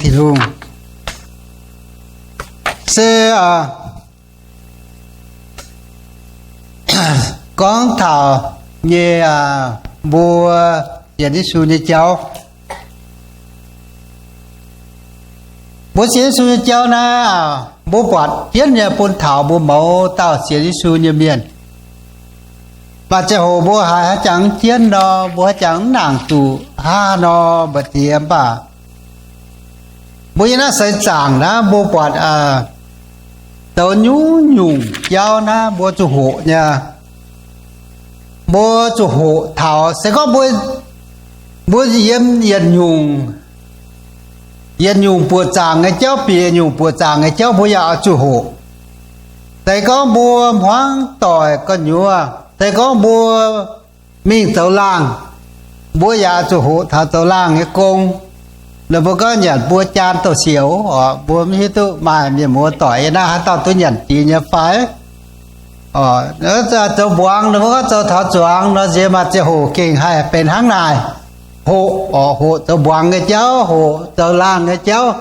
Tin-Hungh. Se gorngv taux nyei, mbuo sienx Yesu nyei jauv, mbuo sienx Yesu nyei jauv naaiv, mbuo buatc jienv nyei bun taux mbuo mouz dauh sienx Yesu nyei mienh. Maaih ziangh hoc mbuo haiz haaix jangx jienv nor, mbuo haaix jangx mv nangc zuqc hnangv haaix nor mbu'ziex mv baac mbuo yiem naaiv seix zaangc naaiv mbuo buatc zoux nyungc-nyungc jauv naaiv mbuo zuqc hoqc nyei. Mbuo zuqc hoqc taux se gorngv mbuo, mbuo yiem yietc nyungc, yietc nyungc buoqc zaangc nyei jauv bieqc nyungc buoqc zaangc nyei jauv mbuo yaac oix zuqc hoqc. Se gorngv mbuo hmuangv doic gu'nyuoz, se gorngv mbuo mingh zoux laangh, mbuo yaac zuqc hoqc taux zoux laangh nyei gong. Ninh mbuo gorngv nyanc buo jaan douz-sioux oc, mbuo mv hiuv duqv maaih mienh muoz doic yiem naaiv haaix dauh duqv nyanc jiex nyei fai. Zoux mbuangz ninh mbuo gorngv zoux taux zuangx nor nziex maaih ziangh hoc gengh haih benx hnangv naaic. Hoqc oc, hoqc zoux mbuangz nyei jauv, hoqc zoux laangh nyei jauv.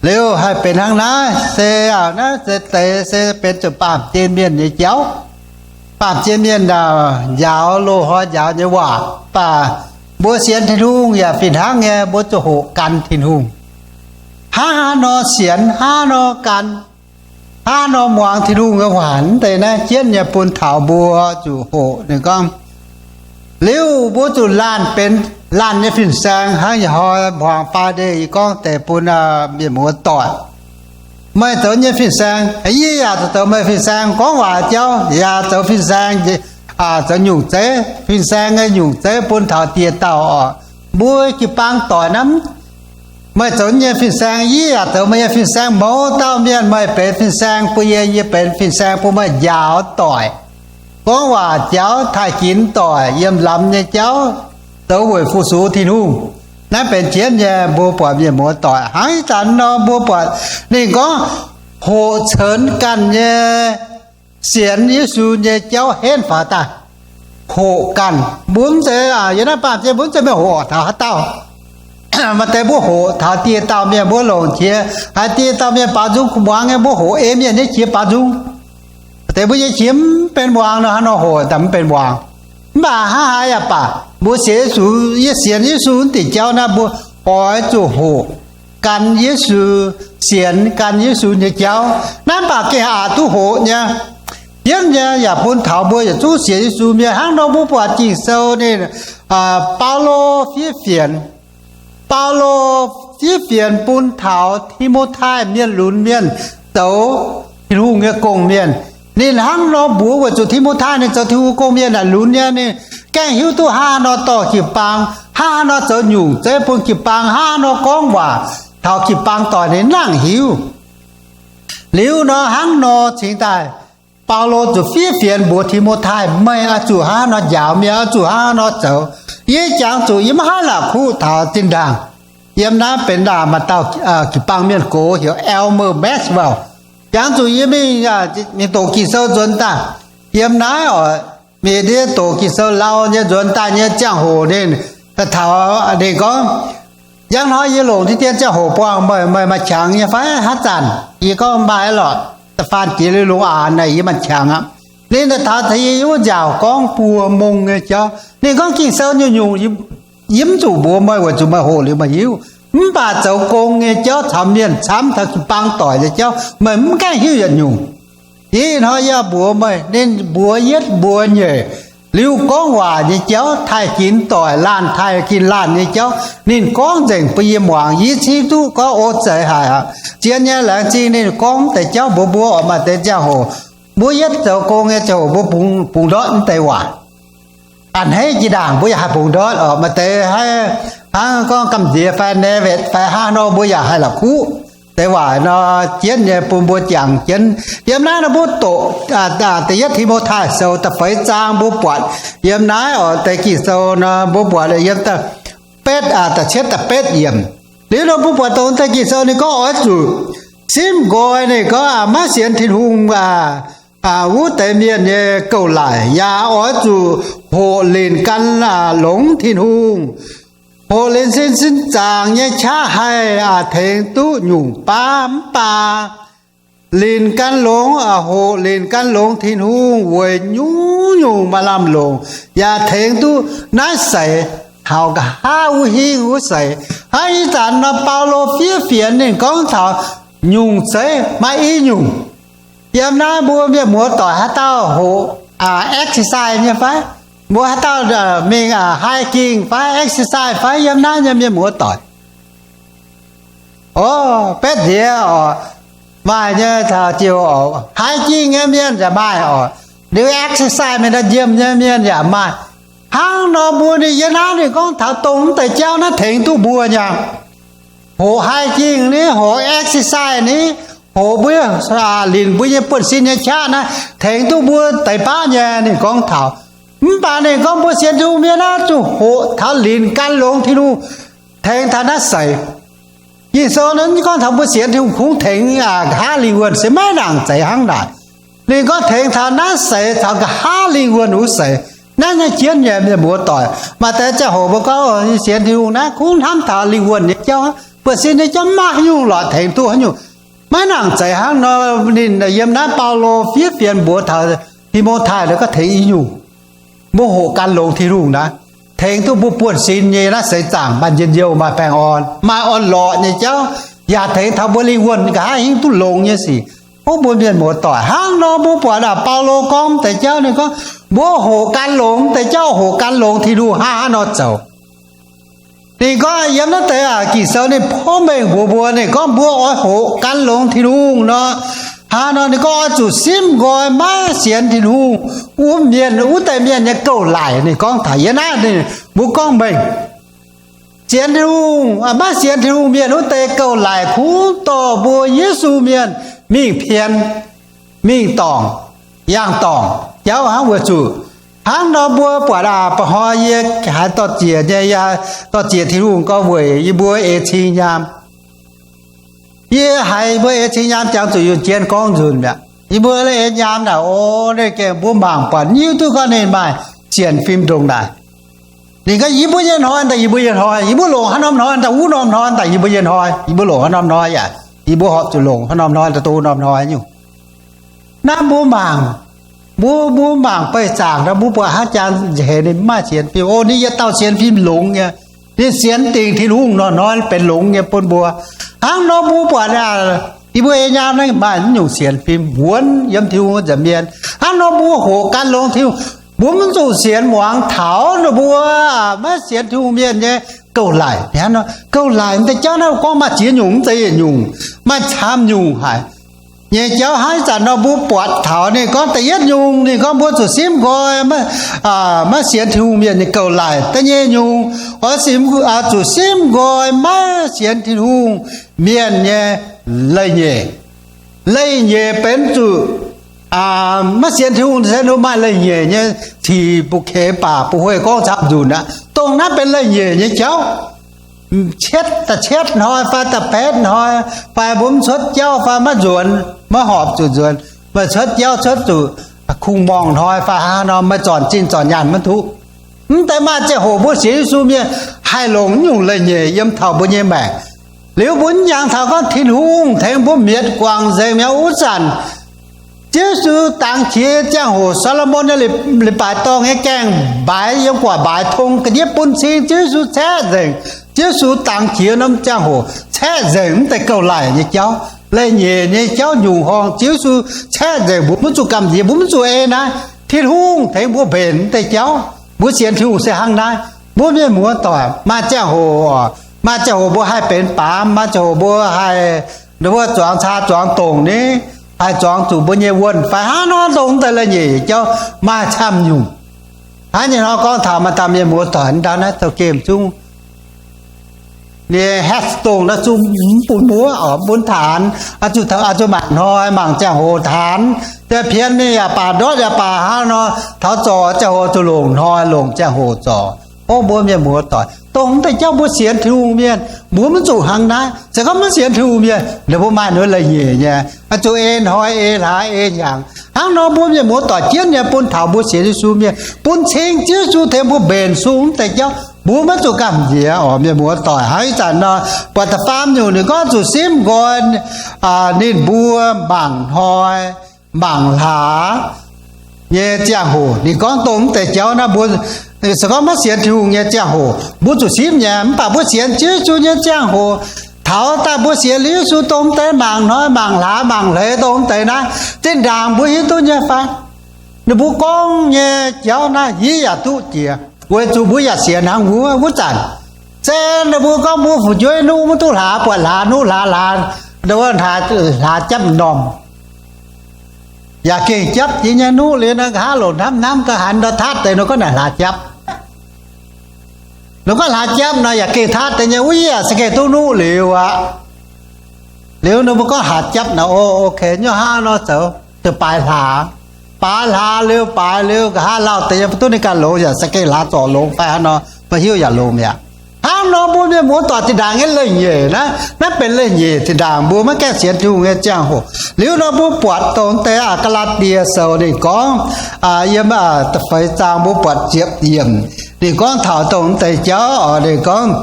Liuz haih benx hnangv naaiv se, naaiv se deix se benx zuqc baamh gen mienh nyei jauv. Baamh gen mienh njaaux loz-hnoi njaaux nyei waac, mv baac mbuo sienx Tin-Hungh yaac fih hnangv nyei, mbuo zuqc hoqc gan Tin-Hungh. Hnangv haaix nor sienx, hnangv haaix nor gan, hnangv haaix nor muangx Tin-Hungh nyei waac, mv deix naaiv jienv nyei bun taux mbuo zuqc hoqc. Ninh gorngv, liuz mbuo zuqc laanh benx laanh nyei fin-saeng. Hnangv ih hnoi mbuangz Friday yie gorngv deix bun mienh muoz doic, meih zoux nyei fin-saeng, yie yaac zoux meih fin-saeng. Gorngv waac jauv yaac zoux fin-saeng, zoux nyungc zeiv, fin-saeng nyei nyungc zeiv bun taux dieh dauh oc. Mbuo jiu-baang doic naaiv, meih zoux nyei fin-saeng, yie yaac zoux meih nyei fin-saeng. Mouz dauh mienh meih benx fin-saeng bun yie, yie benx fin-saeng bun meih njaaux doic. Gorngv waac jauv, taaih ginx doic, yiem lamz nyei jauv, zoux weic fu-sux Tin-Hungh. Naaiv benx jienv nyei mbuo buatc mienh muoz doic. Hnangv ih zanc nor mbuo buatc ninh gorngv hoqc cenx ganh nyei sienx Yesu nyei jauv henv faaux daaih. Hoqc ganh, mbuo mv zeiz, yiem naaiv baamh gen mbuo mv zeiz mingh hoqc taux haaix dauh. Maaih deix mbuo hoqc taux dieh dauh mienh mbuo longc qiex, haiz dieh dauh mienh baaux nzung kuh muangx nyei, mbuo hoqc ei mienh nyei qiex baaux nzung. Maaih deix mbuo nyei qiex mv benx muangx nor, hnangv nor hoqc daaih mv benx muangx. Mv baac hnangv haaix yaac baac, mbuo sienx Yesu, yie sienx Yesu naaiv deix jauv naaiv, mbuo oix zuqc hoqc gan Yesu, sienx gan Yesu nyei jauv. Naaiv mv baac gengh aqc duqv hoqc nyei. Yienv nyei yaac bun taux mbuo yietc zungv sienx Yesu mienh. Hnangv nor mbuo buatc Ging-Sou ninh, Baulo fiev fienx, Baulo fiev fienx bun taux Ti^mo^tai mienh lunx mienh zoux Tin-Hungh nyei gong-mienh. Ninh hnangv nor mbuox weic zuqc Ti^mo^tai ninh zoux Tin-Hungh gong-mienh naaic lunx nyei, ninh gaengh hiuv duqv hnangv haaix nor dorh jiu-baang, hnangv haaix nor zoux nyungc zeiv bun jiu-baang, hnangv haaix nor gorngv waac taux jiu-baang doic ninh nangc hiuv. Liuz nor hnangv nor cingx daaih Baulo zuqc fiev fienx mbuox Ti^mo^tai, meih oix zuqc hnangv haaix nor njaaux mienh, oix zuqc hnangv haaix nor zoux. Yie jangx zuqc yie maiv haih la'kuqv taux zinh ndaangc. Yiem naaiv benx maaih dauh jiu-baang mienh gox heuc Elmer Maxwell. Jangx zuqc yie mingh, mingh doqc Ging-Sou nzuonx daaih. Yiem naaiv oc, mingh ndiev doqc Ging-Sou lauh nyei nzuonx daaih nyei ziangh hoc ninh daaih taux ninh gorngv, njang hnoi yie longc diqv dien ziangh hoc buangh meih, meih maaih qangx nyei fai haaix zanc? Yie gorngv maaih lorqc, da'faanh jiex liuz lungh aanx naaic yie maaih qangx aqv. Ninh daaih taux yie wuov nziaauc gorngv buo mong nyei jauv. Ninh gorngv Ging-Sou nyungc-nyungc yie mv zuqc mbuox meih weic zuqc meih hoqc liuz meih hiuv. Mv baac zoux gong nyei jauv caux mienh camv, taux jiu-baang doic nyei jauv, meih mv gaengh hiuv yietc nyungc. Ih hnoi yie mbuox meih, ninh mbuox yietv mbuox nyeic. Liuz gorngv waac nyei jauv, taaih ginx doic laanh, taaih ginx laanh nyei jauv, ninh gorngv nzengc bun yie muangx. Yie cingv duqv gorngv o zeiz haic aqv. Zien nyei laengz zingh ninh gorngv deix jauv mbuox mbuo oc. Maaih deix ziangh hoc mbuo yietv zoux gong nyei ziangh hoc mbuo bungx ndortv mv deix waac. A'hneiv jiex ndaangc mbuo yaac haih bungx ndortv oc. Maaih deix hnangv gorngv gamh nziex fai nae wetc fai hnangv nor mbuo yaac haih la'kuqv. Deix waac nor jienv nyei bun mbuo jangx jienv. Yiem naaiv nor mbuo doqc da'yietv Ti^mo^tai Sou da'feix zaang mbuo buatc. Yiem naaiv oc, deix Ging-Sou nor mbuo buatc yiem da'betv, da'cietv da'betv yiemc. Liuz nor mbuo buatc dongh deix Ging-Sou ninh gorngv oix zuqc simv nqoi, ninh gorngv maiv sienx Tin-Hungh wuov deix mienh nyei gouv-laic, yaac oix zuqc hoqc linc gan longx Tin-Hungh. Hoqc linh sin sin zaangc nyei qaqv haih tengx duqv nyungc baav mv baac linc gan longx, hoqc linc gan longx Tin-Hungh weic nyungc-nyungc maaih lamh longc yaac tengx duqv naaiv seix taux nqa'haav wuov hingv wuov seix. Hnangv ih zanc nor Baulo fiev fienx ninh gorngv taux nyungc zeiv maaih i nyungc. Yiem naaiv mbuo mienh muoz doic haaix dauh hoqc exercise nyei fai? Mbuo haaix dauh mingh hiking fai exercise fai yiem naaiv nyei mienh muoz doic? O, betv nziex oc, maaih nyei taux ziouc oc, hiking nyei mienh yaac maaih oc, liuz exercise mingh daaih njiemh nyei mienh yaac maaih. Hnangv nor mbuo ninh yiem naaiv ninh gorngv taux dongh mv deix jauv naaiv tengx duqv mbuo nyei. Hoqc hiking ni, hoqc exercise ni, hoqc mbuo linc mbuo nyei buonv-sin nyei qaqv naaiv tengx duqv mbuo deix baav nyei ninh gorngv taux. Mv baac ninh gorngv mbuo sienx Tin-Hungh mienh naaiv zuqc hoqc taux linc gan longx Tin-Hungh tengx taux naaiv seix. Ging-Sou naaiv gorngv taux mbuo sienx Tin-Hungh kungx tengx nqa'haav lingh wuonh se maiv nangc zeiz hnangv naaic. Ninh gorngv tengx taux naaiv seix caux nqa'haav lingh wuonh wuov seix. Naaiv nyei jienv nyei mienh muoz doic, maaih deix ziangh hoc mbuo gorngv sienx Tin-Hungh naaiv kungx hnamv taux lingh wuonh nyei jauv, buonv-sin nyei jauv maiv nyungc lorqc tengx duqv haaix nyungc. Maiv nangc zeiz hnangv nor. Ninh yiem naaiv Baulo fiev fienx mbuox taux Ti^mo^tai gorngv tengx i nyungc. Mbuo hoqc gan longx Tin-Hungh naaiv, tengx duqv mbuo buonv-sin nyei naaiv seix zaangc maaih njien-youh, maaih baengh orn, maaih orn-lorqc nyei jauv, yaac tengx taux mbuo lingh wuonh nqa'haav hingv duqv longx nyei sic. Ov, mbuo mienh muoz doic, hnangv nor mbuo buatc aac, Baulo gorngv deix jauv ninh gorngv mbuo hoqc gan longx deix jauv, hoqc gan longx Tin-Hungh hnangv haaix nor zoux. Ninh gorngv yiem naaiv deix aac Ging-Sou ninh porv mengh mbuox mbuo, ninh gorngv mbuo oix hoqc gan longx Tin-Hungh nor, hnangv haaix nor ninh gorngv oix zuqc simv nqoi maiv sienx Tin-Hungh wuov mienh, wuov deix mienh nyei gouv-laic. Ninh gorngv taux yiem naaiv ninh mbuo gorngv mengh sienx Tin-Hungh, maiv sienx Tin-Hungh mienh wuov deix gouv-laic kungx dorh mbuo Yesu mienh mingh pien, mingh dorngc, yangh dorngc jauv hnangv. Weic zuqc hnangv nor mbuo buatc aac, ba'hnoi yie haiz dorh ziec nyei, yie dorh ziec Tin-Hungh gorngv weic yie mbuo eix cing nyaam. Yie haiz mbuo eix cing nyaam jangx zuqc yunh jien gorngv nzunc mi'aqv. Yie mbuo eix nyaam naaic, o, ninh gengh mbuo mangc buatc nyiuv duqv gorngv ninh maaih sienx fim ndongc naaic. Ninh gorngv yie mbuo nyei hnoi daaih, yie mbuo nyei hnoi, yie mbuo longc haaix norm hnoi daaih, wuov norm hnoi daaih, yie mbuo nyei hnoi, yie mbuo longc haaix norm hnoi yaac yie mbuo horpc zuqc longc haaix norm hnoi daaih, dongh norm hnoi nyungc. Naaiv mbuo mangc, mbuo, mbuo mangc beih zaangc nor, mbuo buatc hnangv jangx heix ninh mv maaih sienx fim. O, ninh yietc dauh sienx fim longx nyei. Ninh sienx dingc Tin-Hungh hnoi-hnoi benx longx nyei bun mbuo. Hnangv nor mbuo buatc aac, yie mbuo eix nyaam naaiv maaih naaiv nyungc sienx fim wuonv yiem Tin-Hungh nza'hmien. Hnangv nor mbuo hoqc gan longx Tin-Hungh, mbuo mv zuqc sienx muangx taux ninh mbuo maiv sienx Tin-Hungh mienh nyei gouv-laic. Hnangv nor gouv-laic deix jauv naaiv gorngv maaih ziex nyungc, mv zeiz yietc nyungc, maaih camv nyungc haic nyei jauv. Hnangv ih zanc nor mbuo buatc taux ninh gorngv da'yietv nyungc, ninh gorngv mbuo zuqc simv nqoi maiv sienx Tin-Hungh mienh nyei gouv-laic. Da'nyeic nyungc, oix zuqc simv nqoi maiv sienx Tin-Hungh mienh nyei leiz-nyeic. Leiz-nyeic benx zuqc maiv sienx Tin-Hungh se maaih leiz-nyeic nyei, cingx buqv keix baac buqv huei gorngv camv nzunc aqv. Dongh naaiv benx leiz-nyeic nyei jauv. Cietv, da'cietv hnoi fai da'betv hnoi, fai mbuo mv cuotv jauv fai maiv nzuonx, maiv horpc zuqc nzuonx, meih cuotv jauv cuotv zuqc kungx-morngh hnoi fai hnangv nor, meih zornc zinh zornc nyaanh maiv duqv. Mv deix maaih ziangh hoc mbuo sienx Yesu mienh haih longc naaiv nyungc leiz-nyeic yiem taux mbuo nyei maengc. Liuz mbuo mv jangx taux gorngv Tin-Hungh tengx mbuo mietc guangc nzengc mi'aqv. Wuov zanc Ziouv Yesu dangx qiex ziangh hoc, Saa^lo^morn nyei leiz-baaix dorngh nyei gaengh mbaaix yiem gu'nguaaic mbaaix tong ga'ndiev bun cing Ziouv Yesu caeqv nzengc. Ziouv Yesu dangx qiex norm ziangh hoc caeqv nzengc mv deix gouv-laic nyei jauv, leiz-nyeic nyei jauv nyungc horngh Ziouv Yesu caeqv nzengc. Mbuo mv zuqc gamh nziex, mbuo mv zuqc ei naaiv. Tin-Hungh tengx mbuo mbenc mv deix jauv. Mbuo sienx Tin-Hungh se hnangv naaiv. Mbuo mienh muoz doic, maaih ziangh hoc, maaih ziangh hoc mbuo haih benx baamz, maaih ziangh hoc mbuo haih, mbuo zuangx caa zuangx dongc ni, haih zuangx zuqc mbuo nyei wuonh fai hnangv nor, dongh mv deix leiz-nyeic jauv maaih camv nyungc. Hnangv nyei hnoi gorngv taux maaih dauh mienh muoz doic ndau naaiv zoux gemh zungv ninh hash dongh naaiv zungv mv bun muoqv oc, mv bun taanx. Oix zuqc maanc hnoi mangc ziangh hoc taanx, da'pien ninh yaac baac ndortv yaac baac hnangv nor, taux zorc ziangh hoc zuqc longc hnoi, longc ziangh hoc zorc. O mbuo mienh muoz doic, dongh mv deix jauv mbuo sienx Tin-Hungh mienh mbuo mv zuqc hnangv naaiv. Se gorngv maiv sienx Tin-Hungh mienh, ninh mbuo maaih ninh leiz-nyeic nyei, oix zuqc ei hnoi, ei hlaax, ei hnyangx. Hnangv nor mbuo mienh muoz doic jienv nyei bun taux mbuo sienx Yesu mienh, bun cing Ziouv Yesu tengx mbuo mbenc sung mv deix jauv. Mbuo maiv zuqc gamh nziex oc, mienh muoz-doic. Hnangv ih zanc nor, buatc da'faam nyungc ninh gorngv zuqc simv nqoi ninh mbuo mangc hnoi mangc hlaax nyei ziangh hoc. Ninh gorngv dongh mv deix jauv naaiv mbuo se gorngv maiv sienx Tin-Hungh nyei ziangh hoc mbuo zuqc simv nyei. Mv baac mbuo sienx Ziouv Yesu nyei ziangh hoc, taux daaih mbuo sienx liuz Yesu dongh mv deix mangc hnoi mangc hlaax mangc hleix dongh mv deix naaiv, zinh ndaangc mbuo hiuv duqv nyei fai? Ninh mbuo gorngv nyei jauv naaiv yie yaac duqv jiex, weic zuqc mbuo yaac sienx hnangv wuov. Wuov zanc se ninh mbuo gorngv mbuo fu'jueiv nuqv maiv duqv hlaax, buatc hlaax nuqv hlaax hlaax, hlaax japv m'normh, yaac gengh japv jiex nyei nuqv liuz nor, nqa'haav longc hnamv hnamv ga'haaix nor tatv deix nor gorngv naaic hlaax japv. Nor gorngv hlaax japv nor yaac gengh tatv deix nyei, wuov yie yaac se gengh duqv nuqv liuz aqv. Liuz ninh mbuo gorngv hlaax japv naaic, o, ok, nyei hnangv nor zoux, zoux baaix hlaax. Baaix hlaax liuz, baaix liuz, nqa'haav lauh deix nyei mv duqv ninh ganh longx, yaac se gengh hlaax zorc longx fai hnangv nor, maiv hiuv yaac longx mi'aqv. Hnangv nor mbuo mienh muoz-doic zinh ndaangc nyei leiz-nyeic naaiv, naaiv benx leiz-nyeic zinh ndaangc mbuo maiv gaengh sienx Tin-Hungh nyei ziangh hoc. Liuz nor mbuo buatc dongh deix aa Gaa^laa^die Sou ninh gorngv, yiem da'feix zaang mbuo buatc ziepc yiemc, ninh gorngv taux dongh deix jauv oc. Ninh gorngv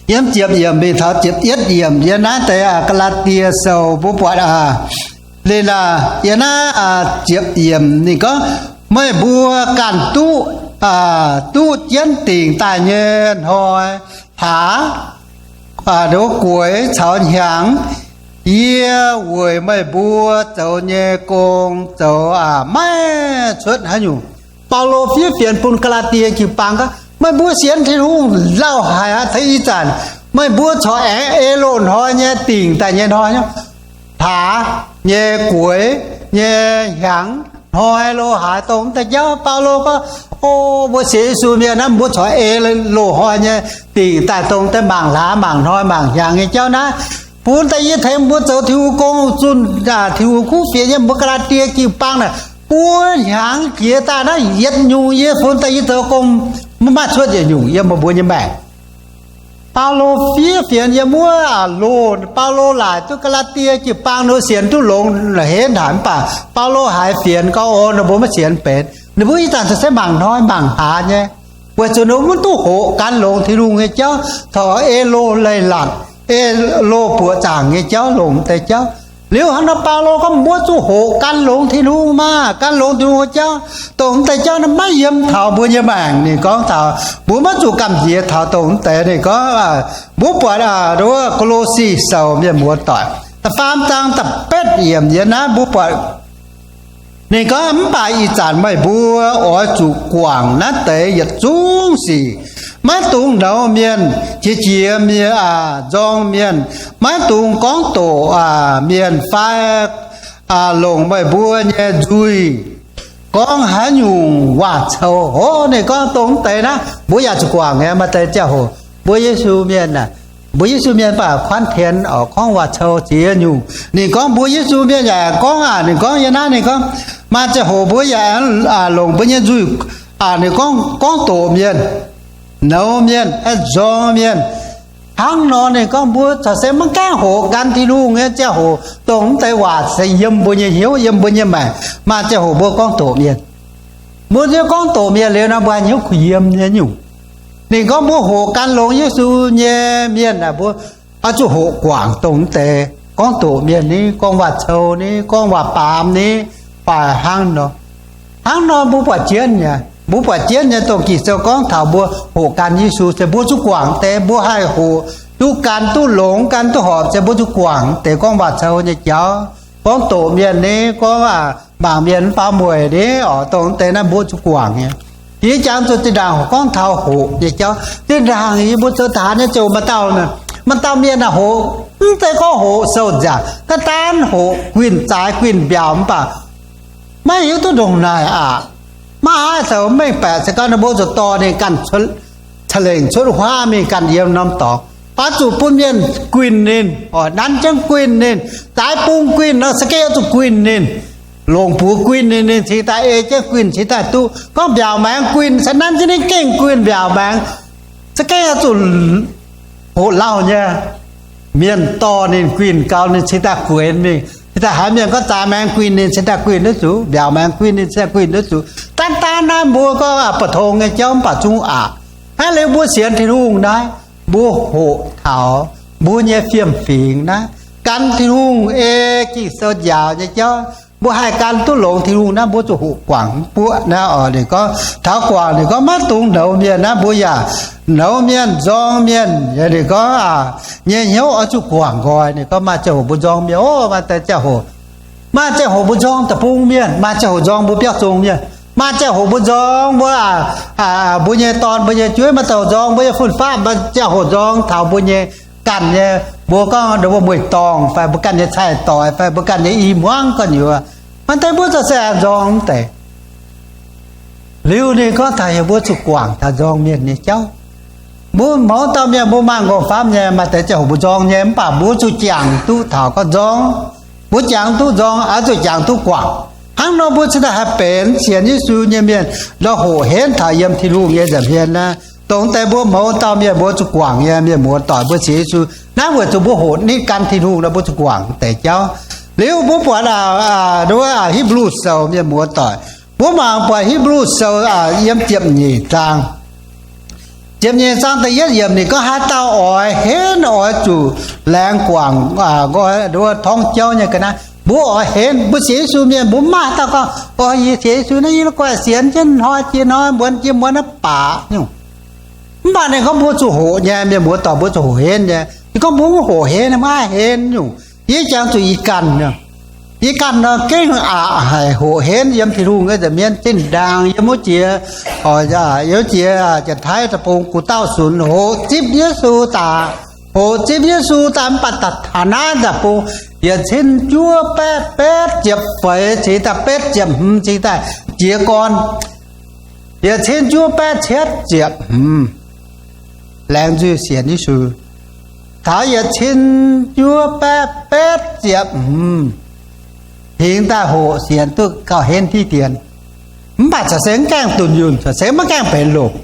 yiem ziepc yiemc mingh taux ziepc yietv yiemc yiem naaiv deix aa Gaa^laa^die Sou mbuo buatc aa, ninh aa, yiem naaiv ziepc yiemc ninh gorngv, meih mbuo ganh duqv, duqv jienv dingc daaih nyei hnoi hlaax, gueix caux hnyangx, yie weic meih mbuo zoux nyei gong zoux maiv cuotv haaix nyungc. Baulo fiev fienx bun Gaa^laa^die jiu-baang gorngv, meih mbuo sienx Tin-Hungh lauh haic aqv. Taux ih zanc meih mbuo corc aengx ei loz-hnoi nyei dingc daaih nyei hnoi, hlaax nyei gueix nyei hnyangx hnoi lo haaix dongh deix jauv. Baulo gorngv, o, mbuo sienx Yesu mienh naaiv mbuo corc ei loz-hnoi nyei dingc daaih dongh deix mangc hlaax mangc hnoi mangc hnyangx nyei jauv naaiv. Bun daaih yie tengx mbuo zoux Tin-Hungh gong, zunh Tin-Hungh kuv fienx yiem mbuo Gaa^laa^die jiu-baang naaic, buo hnyangx jiex daaih naaiv yietc nyungc yie bun daaih yie zoux gong maiv maaih cuotv yietc nyungc yiem meih mbuo nyei maengc. Baulo fiev fienx yiem wuov loz, Baulo laaic duqv Gaa^laa^die jiu-baang ninh sienx duqv longx henv haic, mv baac Baulo haiz fienx gorngv, o, ninh mbuo maiv sienx benx. Ninh mbuo ih zanc se mangc hnoi mangc hlaax nyei, weic zuqc ninh mbuo maiv duqv hoqc gan longx Tin-Hungh nyei jauv, corc ei loz leiz-latc, ei loz buoqc zaangc nyei jauv longc deix jauv. Liuz hnangv nor Baulo gorngv mbuo zuqc hoqc gan longx Tin-Hungh maah, gan longx Tin-Hungh nyei jauv, dongh deix jauv naaiv maiv yiem taux mbuo nyei maengc. Ninh gorngv taux mbuo maiv zuqc gamh nziex taux dongh deix. Ninh gorngv, mbuo buatc wuov Ko^lo^si Sou mienh muoz-doic da'faam zaang da'betv yiemc yiem naaiv mbuo buatc ninh gorngv, mv baac ih zanc meih mbuo oix zuqc guangc naaiv deix yietc zungv sic. Maiv dungx nouz mienh, qiex jiez mienh, nzorng mienh, maiv dungx gorngv doqc mienh fai longc meih mbuo nyei nzuih gorngv haaix nyungc waac-cou. Ov, ninh gorngv dongh deix naaiv mbuo yaac zuqc guangc nyei. Maaih deix ziangh hoc mbuo Yesu mienh, mbuo Yesu mienh baac kuanv tien oc, gorngv waac-cou ziex nyungc. Ninh gorngv mbuo Yesu mienh yaac gorngv aqv. Ninh gorngv yiem naaiv ninh gorngv, maaih ziangh hoc mbuo yaac longc mbuo nyei nzuih, ninh gorngv, gorngv doqc mienh, nouz mienh, nzorng mienh. Hnangv nor ninh gorngv mbuo corc se maiv gaengh hoqc gan Tin-Hungh nyei ziangh hoc dongh mv deix waac se yiem mbuo nyei hnyouv, yiem mbuo nyei maengc. Maaih ziangh hoc mbuo gorngv doqc mienh. Mbuo gorngv doqc mienh liuz nor mbuo hnyouv kuh yiem nyei nyungc. Ninh gorngv mbuo hoqc gan longx Yesu nyei mienh aah, mbuo oix zuqc hoqc guangc dongh mv deix gorngv doqc mienh ni, gorngv waac-cou ni, gorngv waac-baamz ni, fai hnangv nor. Hnangv nor mbuo buatc jienv nyei, mbuo buatc jienv nyei dongh Ging-Sou gorngv taux mbuo hoqc gan Yesu se mbuo zuqc guangc deix, mbuo haih hoqc duqv gan, duqv longx gan, duqv horpc se mbuo zuqc guangc deix gorngv waac-cou nyei jauv, gorngv doqc mienh ni, gorngv mangc mienh faaux mueic ni oc, dongh deix naaiv mbuo zuqc guangc nyei. Yie jangx zuqc zinh ndaangc gorngv taux hoqc nyei jauv. Zinh ndaangc yie mbuo zoux daaih nyei ziouc maaih dauh, maaih dauh mienh aah, hoqc, mv zeiz gorngv hoqc sou nziaauc, ga'daan hoqc guinh zaaix guinh mbiaauc mv baac maiv hiuv duqv ndongc naaic aqv. Maiv haih zoux mengh baeqc se gorngv ninh mbuo zuqc dorh ninh ganh ca'lengc cuotv huaav mingh ganh yiem norm dorngx. Oix zuqc bun mienh guinh ninh, oix nanv jienv guinh ninh, zaaix bung guinh nor, za'gengh oix zuqc guinh ninh, longc buoz guinh ninh, ninh cingx daaih ei jienv guinh cingx daaih duqv. Gorngv mbiaauc maengx guinh se nanv jienv ninh gengh guinh mbiaauc maengx, za'gengh oix zuqc hoqc lauh nyei. Mienh dorh ninh guinh gau, ninh cingx daaih gueix mingh. Cingx daaih haiz mienh gorngv zaaix maengx guinh ninh cingx daaih guinh duqv zuqc, mbiaauc maengx guinh ninh cingx daaih guinh duqv zuqc. Daan daan naaiv mbuo gorngv mv baac tong nyei jauv mv baac zungv aqc. Hnangv liuz mbuo sienx Tin-Hungh naaiv, mbuo hoqc taux mbuo nyei fiem-fingx naaiv, gan Tin-Hungh ei Ging-Sou njaaux nyei jauv, mbuo haih gan duqv longx Tin-Hungh naaiv, mbuo zuqc hoqc guangc mv buoqv naaiv oc. Ninh gorngv taux guangc, ninh gorngv maiv dungx nouz mienh naaiv, mbuo yaac nouz mienh, nzorng mienh. Ninh gorngv nyei hnyouv oix zuqc guangc nqoi. Ninh gorngv maaih ziangh hoc mbuo nzorng mienh oc, maaih deix ziangh hoc, maaih ziangh hoc mbuo nzorng deic-bung mienh, maaih ziangh hoc nzorng mbuo biauv zong mienh, maaih ziangh hoc mbuo nzorng mbuo, mbuo nyei dorn, mbuo nyei jueiv, maaih ziangh hoc nzorng mbuo nyei fun-faqv, maaih ziangh hoc nzorng taux mbuo nyei ganh nyei, mbuo gorngv mbuo mueiz-dorngh fai mbuo ganh nyei cai-doix fai mbuo ganh nyei i hmuangv gorx-youz. Maaih deix mbuo za'gengh nzorng mv deix. Liuz ninh gorngv taux heuc mbuo zuqc guangc taux nzorng mienh nyei jauv. Mbuo mouz dauh mienh mbuo maaih nqorngv-famv nyei, maaih deix ziangh hoc mbuo nzorng nyei, mv baac mbuo zuqc jangx duqv taux gorngv nzorng. Mbuo jangx duqv nzorng, oix zuqc jangx duqv guangc. Hnangv nor mbuo cingx daaih haih benx sienx Yesu nyei mienh, ndau hoqc henv taux yiem Tin-Hungh nyei nza'hmien naaiv. Dongh deix mbuo mouz dauh mienh mbuo zuqc guangc nyei, mienh muoz-doic, mbuo sienx Yesu naaiv weic zuqc mbuo hoqc nitv gan Tin-Hungh nor mbuo zuqc guangc deix jauv. Liuz mbuo buatc Hipv^lu Sou, mienh muoz-doic, mbuo mangc buatc Hipv^lu Sou yiem ziepc nyeic zaang. Ziepc nyeic zaang da'yietv yiemc ninh gorngv haaix dauh oix henv oix zuqc laengz guangc nqoi nduov torngv jauv nyei ga'naaiv. Mbuo oix henv, mbuo sienx Yesu mienh mbuo mv maaih haaix dauh gorngv, o, yie sienx Yesu naaiv, yie la'guaih sienx jienv hnoi jiex hnoi, muonz jiex muonz naaiv baac nyungc. Mv baac ninh gorngv mbuo zuqc hoqc nyei, mienh muoz-doic, mbuo zuqc hoqc henv nyei. Ninh gorngv mbuo mv hoqc henv, maiv henv nyungc. Yie jangx zuqc yie ganh, yie ganh nor gengh aqc haic hoqc henv yiem Tin-Hungh nyei nza'hmien zinh ndaangc yiem wuov jiex, yiem wuov jiex Janx-Taiv deic-bung gu'dauh sunx hoqc zipv Yesu daaih, hoqc zipv Yesu daaih. Mv baac taux naaiv deic-bung yietc cin juov baeqv betv ziepc feix cingx daaih betv ziepc hmz cingx daaih jiez gorn. Yietc cin juov baeqv cietv ziepc hmz laengz nzuih sienx Yesu. Taux yietc cin juov baeqv betv ziepc hmz hingx daaih hoqc sienx duqv gauh henv diqv dien. Mv baac corc se mv gaengh dunh yunh, corc se maiv gaengh benx longc.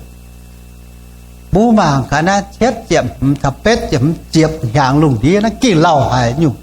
Mbuo mangc gaax naaiv cietv ziepc hmz caux betv ziepc hmz ziepc hnyangx lungh ndiev naaiv gengh lauh haic nyungc.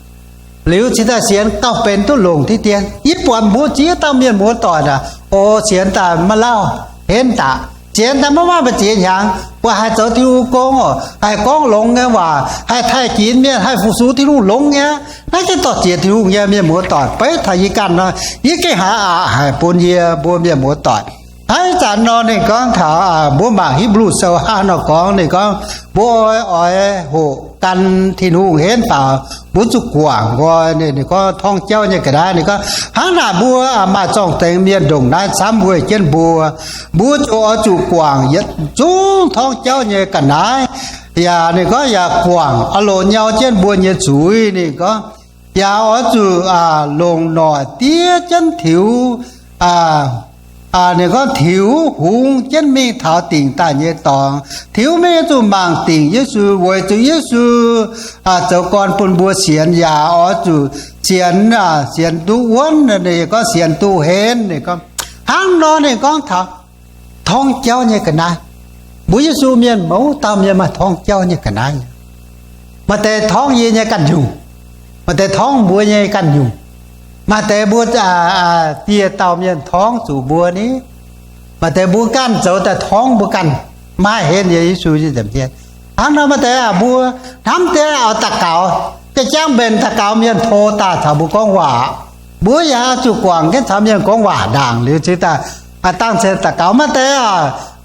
Liuz cingx daaih sienx gauh benx duqv longc diqv dien. Yie buatc mbuo ziex dauh mienh muoz-doic naaic, o, sienx daaih maiv lauh, henv daaih. Sienx daaih maiv maaih mbu'ziex hnyangx, mbuo haih zoux Tin-Hungh gong oc, haih gorngv longx nyei waac, haih taaih ginx mienh, haih fu-sux Tin-Hungh longx nyei. Naaiv gengh dorh ziex Tin-Hungh nyei mienh muoz-doic. Beiv taux yie ganh nor, yie gengh haiz aqc haic bun yie mbuo mienh muoz-doic. Hnangv ih zanc nor ninh gorngv taux, mbuo mangc Hipv^lu Sou hnangv nor gorngv, ninh gorngv mbuo oix, oix hoqc gan Tin-Hungh henv faaux, mbuo zuqc guangc nqoi. Ninh, ninh gorngv torngv jauv nyei ga'naaiv, ninh gorngv hnangv naaic mbuo maaih zorng-zengx mienh ndongc naaiv camv weic jienv mbuo, mbuo ziouc oix zuqc guangc yietc zungv torngv jauv nyei ga'naaiv. Yaac ninh gorngv yaac guangc oix loz nyau jienv mbuo nyei zuiz. Ninh gorngv yaac oix zuqc longc noic diev jienv tiux, ninh gorngv tiux hungx jienv mingh taux dingc daaih nyei dorngx, tiux mingh zuqc mangc dingc Yesu, weic zuqc Yesu zoux gorn bun mbuo sienx, yaac oix zuqc sienx, sienx duqv wuonv, ninh gorngv sienx duqv henv. Ninh gorngv hnangv nor, ninh gorngv taux torngv jauv nyei ga'naaiv. Mbuo Yesu mienh mouz dauh mienh maaih torngv jauv nyei ga'naaiv. Maaih deix torngv yie nyei ganh nyungc, maaih deix torngv mbuo nyei ganh nyungc. Maaih deix mbuo dieh dauh mienh torngv zuqc mbuo ni. Maaih deix mbuo ganh zoux daaih torngv mbuo ganh, maiv haih henv nyei Yesu nyei nza'hmien. Hnangv nor maaih deix mbuo hnamv deix oix daux gaux, jaa-jangv mbenc daux gaux mienh po daaih caux mbuo gorngv waac. Mbuo yaac zuqc guangc jienv caux mienh gorngv waac ndaangc liuz cingx daaih dangh cen daux gaux. Maaih deix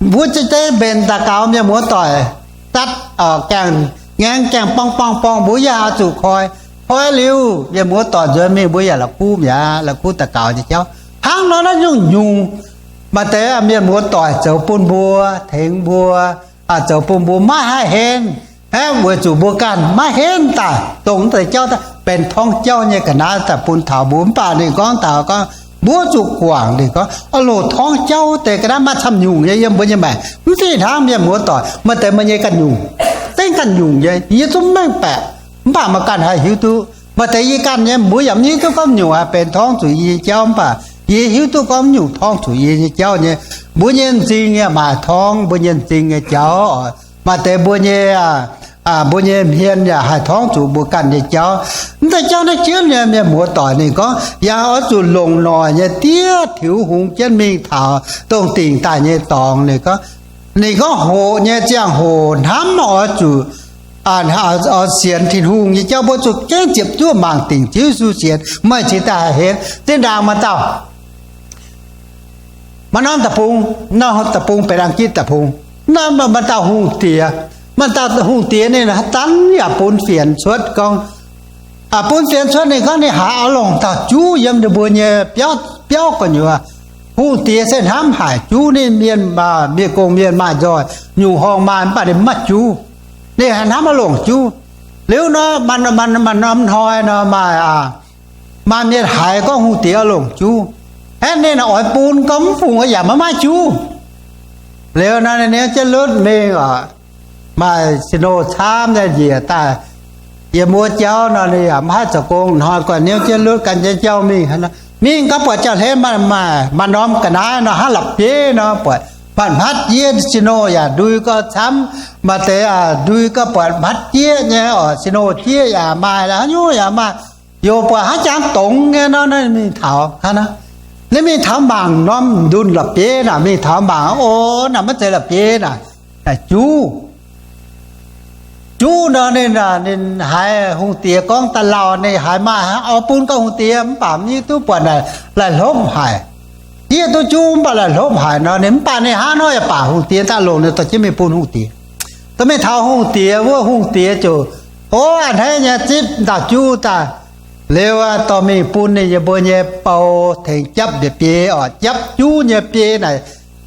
mbuo jaa-jangv mbenc daux gaux mienh muoz-doic, zatv gaengh ngaengv gaengh borngv borngv borngv, mbuo yaac zuqc koi. Koi liuz mienh muoz-doic nzuonx mingh mbuo yaac la'kuqv mi'aqv, la'kuqv daux gaux nyei jauv. Hnangv nor naaiv nyungc-nyungc, maaih deix mienh muoz-doic zoux bun mbuo, tengx mbuo, zoux bun mbuo maiv haih henv, aeqv, weic zuqc mbuo ganh maiv henv daaih dongh deix jauv daaih benx torngv jauv nyei ga'naaiv daaih bun taux mbuo. Mv baac ninh gorngv taux gorngv mbuo zuqc guangc, ninh gorngv oix loc torngv jauv deix ga'naaiv maaih camv nyungc nyei yiem mbuo nyei maengc. Mv fih hnangv mienh muoz-doic, maaih deix meih nyei ganh nyungc, zengv ganh nyungc nyei, yie zungv mengh baeqc. Mv baac meih ganh haih hiuv duqv. Maaih deix yie ganh nyei, mbuo yaac mv hiuv duqv gorngv nyungc haih benx torngv zuqc yie nyei jauv, mv baac yie hiuv duqv gorngv nyungc torngv zuqc yie nyei jauv nyei. Mbuo nyei m'zing yaac maaih torngv mbuo nyei m'zing nyei jauv. Maaih deix mbuo nyei, mbuo nyei hmien yaac haih torngv zuqc mbuo ganh nyei jauv. Mv deix jauv naaiv jienv nyei mienh muoz-doic, ninh gorngv yaac oix zuqc longc noic nyei diev tiux hungx jienv mingh taux dongh dingc daaih nyei dorngx. Ninh gorngv Ninh gorngv hoqc nyei ziangh hoc hnamv oix zuqc, oix sienx Tin-Hungh nyei jauv, mbuo zuqc gengh ziepc zuoqv mangc dingc Ziouv Yesu sienx, meih cingx daaih haih henv. Zinh ndaangc maaih dauh, maaih norm deic-bung, norm deic-bung benx Ang^gitv deic-bung, maaih dauh hungh diex. Maaih dauh hungh diex ninh haaix zanc yaac bun fienx cuotv gorngv, bun fienx cuotv ninh gorngv ninh haiz oix longc dauh juv yiem ninh mbuo nyei biauv gu'nyuoz. Hungh diex se hnamv haic juv ninh mienh, mienh gong mienh maaih nzoih, nyungc horngh maaih, mv baac ninh mv maaih juv. Ninh haiz hnamv oix longc juv. Liuz nor, maaih norm hnoi nor maaih, maaih mienh haiz gorngv hungh diex oix longc juv. Aeqv, ninh oix bun gorngv mv fungc yaac maiv maaih juv. Liuz nor ninh niouv jienv lutv mingh oc, maaih snow camv nyei njiec daaih, yiem wuov jauv nor ninh yaac maiv haih zoux gong. Hnoi guanh niouv jienv lutv gan jienv jauv mingh. Mingh gau buatc jauv-hlen maaih, maaih norm ga'naaiv nor hnangv la'bieiv nor, buatc hmatv-hmatv jieqv, snow yaac ndui gau camv, maaih deix ndui gau buatc hmatv jieqv nyei oc, snow jieqv yaac maaih, haaix nyungc yaac maaih. Yaac buatc haaix jangx dongz nyei nor, ninh mingh taux, ninh mingh taux mangc norm ndunh la'bieiv naaic, mingh taux mangc, o, naaic maiv zeiz la'bieiv naaic, naaic juv. Juv nor ninh, ninh haiz hungh diex gorngv daaih lauh, ninh haiz maaih oix bun gorngv hungh diex, mv baac mv hiuv duqv buatc naaic laih hlopv haic. Yie duqv juv mv baac laih hlopv haic nor, ninh mv baac ninh hnangv nor yaac baac hungh diex daaih longc ninh dorh jienv mingh bun hungh diex. Dorh mingh taux hungh diex wuov, hungh diex ziouc, o, a'hneiv nyei zipv dauh juv daaih. Liuz dorh mingh bun ninh nyei, mbuo nyei bou tengx japv mbiaec biei oc, japv juv nyei biei naaic,